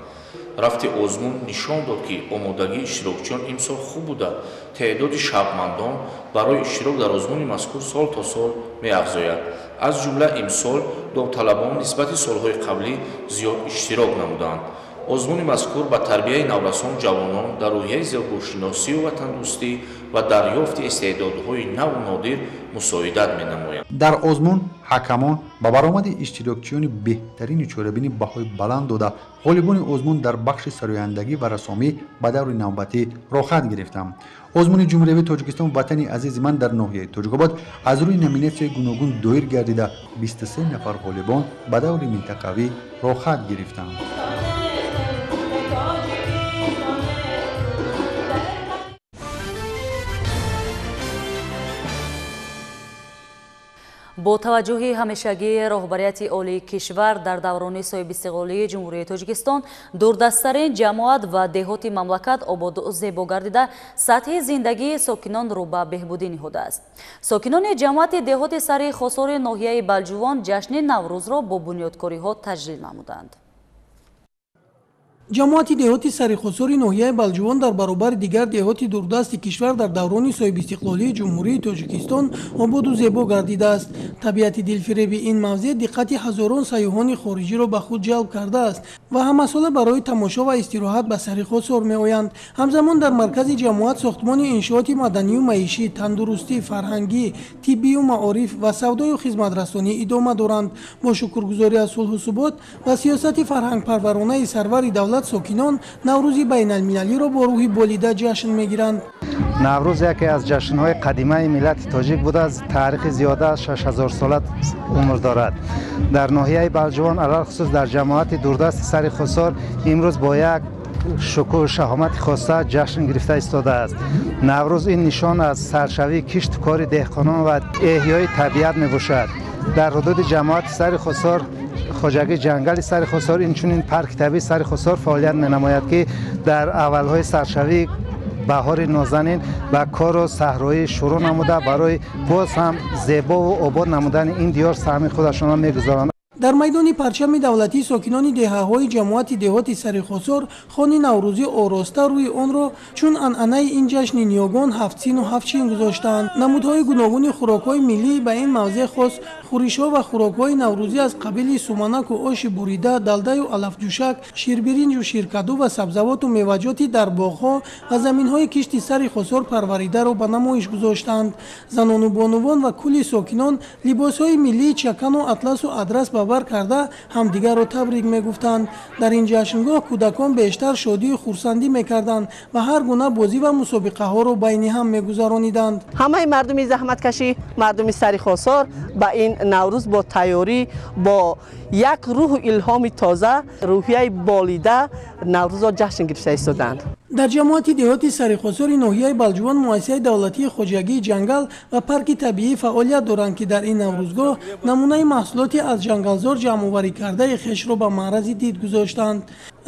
S4: Рафти озмун нишон дод, ки омодагии иштирокчиён имсол хуб буда, теъдоди шавқмандон барои иштирок дар озмуни мазкур сол то сол меафзояд. Аз ҷумла имсол довталабон нисбати солҳои қаблӣ зиёд иштирок намуданд. Озмуни мазкур ба тарбияи наврасон, ҷавонон дар рӯҳияи зебошиносию ватандӯстӣ ва дарёфти истеъдодҳои наву нодир мусоидат менамояд.
S3: Дар озмун ҳакамон ба баромади иштирокчиёни беҳтарини чорабинӣ баҳои баланд дода, ғолибони озмун дар бахши сарояндагӣ ва рассомӣ ба даври навбатӣ роҳхат гирифтанд. Озмуни ҷумҳуриявии Тоҷикистон «Ватани азизи ман» дар ноҳияи Тоҷикобод аз рӯи номинатсияи гуногун доир гардида, 23 нафар ғолибон ба даври минтақавӣ роҳхат гирифтанд.
S1: Бо таваҷҷӯҳи ҳамешагии роҳбарияти олии кишвар дар даврони соҳибистиқлолии Ҷумҳурии Тоҷикистон дурдасттарин ҷамоат ва деҳоти мамлакат ободу зебо гардида, сатҳи зиндагии сокинон рӯ ба беҳбудӣ ниҳодааст. Сокинони ҷамоати деҳоти Сари Хосори ноҳияи Балҷувон ҷашни Наврӯзро бо бунёдкориҳо таҷлил намуданд.
S13: Ҷамоати деҳоти Сари Хосори ноҳияи Балҷувон дар баробари дигар деҳоти дурдасти кишвар дар даврони соҳибистиқлолии Ҷумҳурии Тоҷикистон ободу зебо гардидааст. Табиати дилфиреби ин мавзеъ диққати ҳазорон сайёҳони хориҷиро ба худ ҷалб кардааст ва ҳамасола барои тамошо ва истироҳат ба Сари Хосор меоянд. Ҳамзамон дар маркази ҷамоат сохтмони иншооти маданию маишӣ, тандурустӣ, фарҳангӣ, тиббию маориф ва савдою хизматрасонӣ идома доранд. Бо шукргузорӣ аз сулҳу субот ва сиёсати фарҳангпарваронаи сарвари давлат сокинон Наврӯзи байналмилалиро бо рӯҳи болида ҷашн мегиранд.
S9: Наврӯз яке аз ҷашнҳои қадимаи миллати тоҷик буда, таърихи зиёда аз 6000 сола умр дорад. Дар ноҳияи Балҷувон, алалхусус дар ҷамоати дурдасти Сари Хосор, имрӯз бо як шукӯҳу шаҳомати хоса ҷашн гирифта истодааст. Наврӯз ин нишон аз саршавии кишту кори деҳқонон ва эҳёи табиат мебошад. Дар ҳудуди ҷамоати Сари Хосор хоҷагии ҷангали Сари Хосор, инчунин парки табии Сари Хосор фаъолият менамояд, ки дар аввалҳои саршавии баҳори нозанин ба кору саҳроӣ шурӯъ намуда, барои боз ҳам зебову обод намудани ин диёр саҳми худашонро мегузоранд.
S13: Дар майдони парчами давлатӣ сокинони деҳаҳои ҷамоати деҳоти Сари Хосор хони наврӯзӣ ороста, рӯи онро чун анъанаи ин ҷашни ниёгон ҳафтсину ҳафтчин гузоштаанд. Намудҳои гуногуни хӯрокҳои миллӣ ба ин мавзеъ хос хӯришҳо ва хӯрокҳои наврӯзӣ аз қабили суманаку оши бурида, далдаю алафҷӯшак, ширбиринҷу ширкаду ва сабзавоту меваҷоти дар боғҳо ва заминҳои кишти Сари Хосор парваридаро ба намоиш гузоштаанд. Занону бонувон ва кулли сокинон либосҳои миллии чакану атласу адрас ба бар карда ҳамдигарро табрик мегуфтанд. Дар ин ҷашнгоҳ кӯдакон бештар шодию хурсандӣ мекарданд ва ҳар гуна бозӣ ва мусобиқаҳоро байни ҳам мегузарониданд.
S10: Ҳамаи мардуми заҳматкашӣ, мардуми Сари Хосор ба ин Наврӯз бо тайёрӣ, бо як рӯҳу илҳоми тоза, рӯҳияи болида Наврӯзро ҷашн гирифта истоданд.
S13: Дар ҷамоати деҳоти Сари Хосори ноҳияи Балҷувон муассисаи давлатии хоҷагии ҷангал ва парки табиӣ фаъолият доранд, ки дар ин наврӯзгоҳ намунаи маҳсулоти аз ҷангалзор ҷамъоварӣ кардаи хешро ба маърази дид гузоштанд.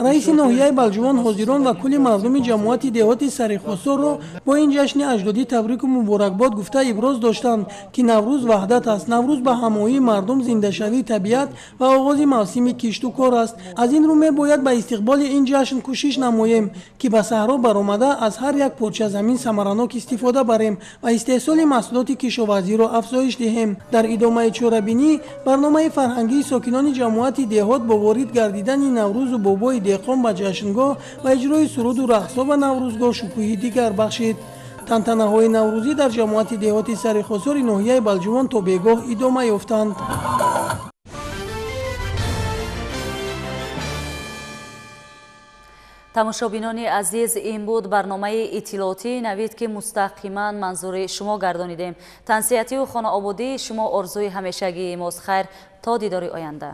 S13: Раиси ноҳияи Балҷувон ҳозирон ва кулли мардуми ҷамоати деҳоти Сари Хосорро бо ин ҷашни аҷдодӣ табрику муборакбод гуфта иброз доштанд, ки Наврӯз ваҳдат аст. Наврӯз ба ҳамоҳии мардум, зиндашавии табиат ва оғози мавсими кишту кор аст. Аз ин рӯ мебояд ба истиқболи ин ҷашн кӯшиш намоем, ки ба саҳро баромада аз ҳар як порча замин самаранок истифода барем ва истеҳсоли маҳсулоти кишоварзиро афзоиш диҳем. Дар идомаи чорабинӣ барномаи фарҳангии сокинони ҷамоати деҳот бо ворид гардидани Наврӯзу бобои деҳқон ба ҷашнгоҳ ва иҷрои суруду рақсҳо ба наврӯзгоҳ шукӯҳи дигар бахшид. Тантанаҳои наврӯзӣ дар ҷамоати деҳоти Сари Хосори ноҳияи Балҷувон то бегоҳ идома ёфтанд.
S1: Тамошобинони азиз, ин буд барномаи иттилоотии Навид, ки мустақиман манзури шумо гардонидем. Тансиҳатию хонаободии шумо орзуи ҳамешагии мост. Хайр, то дидори оянда.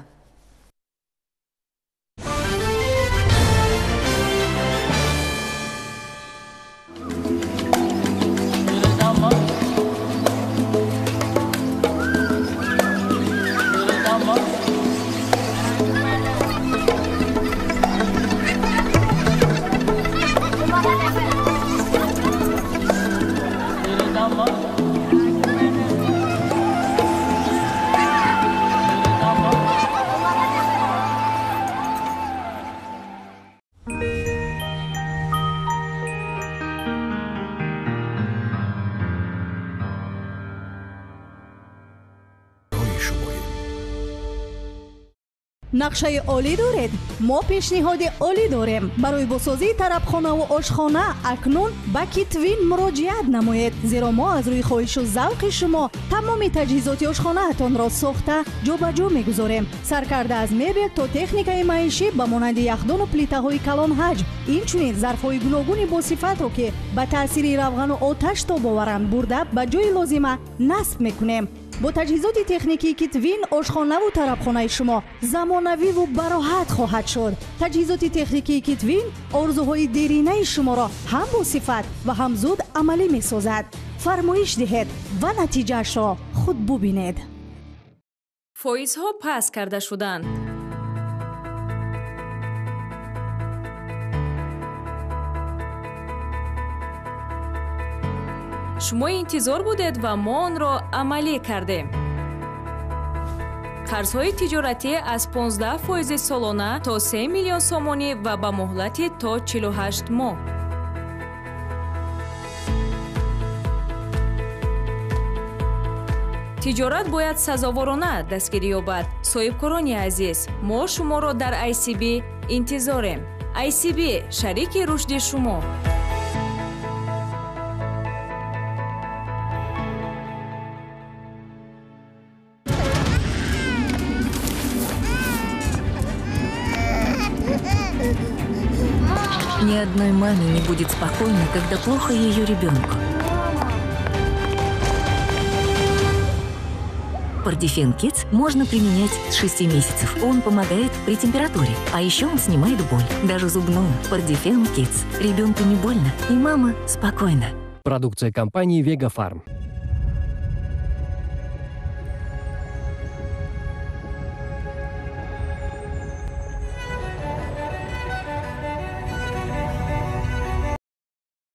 S14: Нақшаи олӣ доред? Мо пешниҳоди олӣ дорем. Барои босозии тарабхонаву ошхона акнун ба Китвин муроҷиат намоед, зеро мо аз рӯи хоҳишу завқи шумо тамоми таҷҳизоти ошхонаатонро сохта ҷобаҷо мегузорем. Саркарда аз мебел то техникаи маишӣ ба монанди яхдону плитаҳои калонҳаҷм, инчунин зарфҳои гуногуни босифатро, ки ба таъсири равғану оташ тобоваранд, бурда ба ҷои лозима насб мекунем. Бо таҷҳизоти техникии Китвин ошхонаву тарабхонаи шумо замонавиву бароҳат хоҳад шуд. Таҷҳизоти техникии Китвин орзуҳои деринаи шуморо ҳам босифат ва ҳам зуд амалӣ месозад. Фармоиш диҳед ва натиҷаашро худ бубинед.
S15: Фоизҳо паст карда шуданд. Шумо интизор будед ва мо онро амалӣ кардем. Қарзҳои тиҷоратӣ аз 15 фоизи солона то 3 миллион сомонӣ ва ба муҳлати то 48 моҳ. Тиҷорат бояд сазоворона дастгирӣ ёбад. Соҳибкорони азиз, мо шуморо дар ICB интизорем. ICB шарики рушди шумо.
S16: Ни одной маме не будет спокойно, когда плохо ее ребенку. Пардифен Кидс можно применять с 6 месяцев. Он помогает при температуре, а еще он снимает боль, даже зубную. Пардифен Кидс. Ребенку не больно, и мама спокойна.
S24: Продукция компании Вегафарм.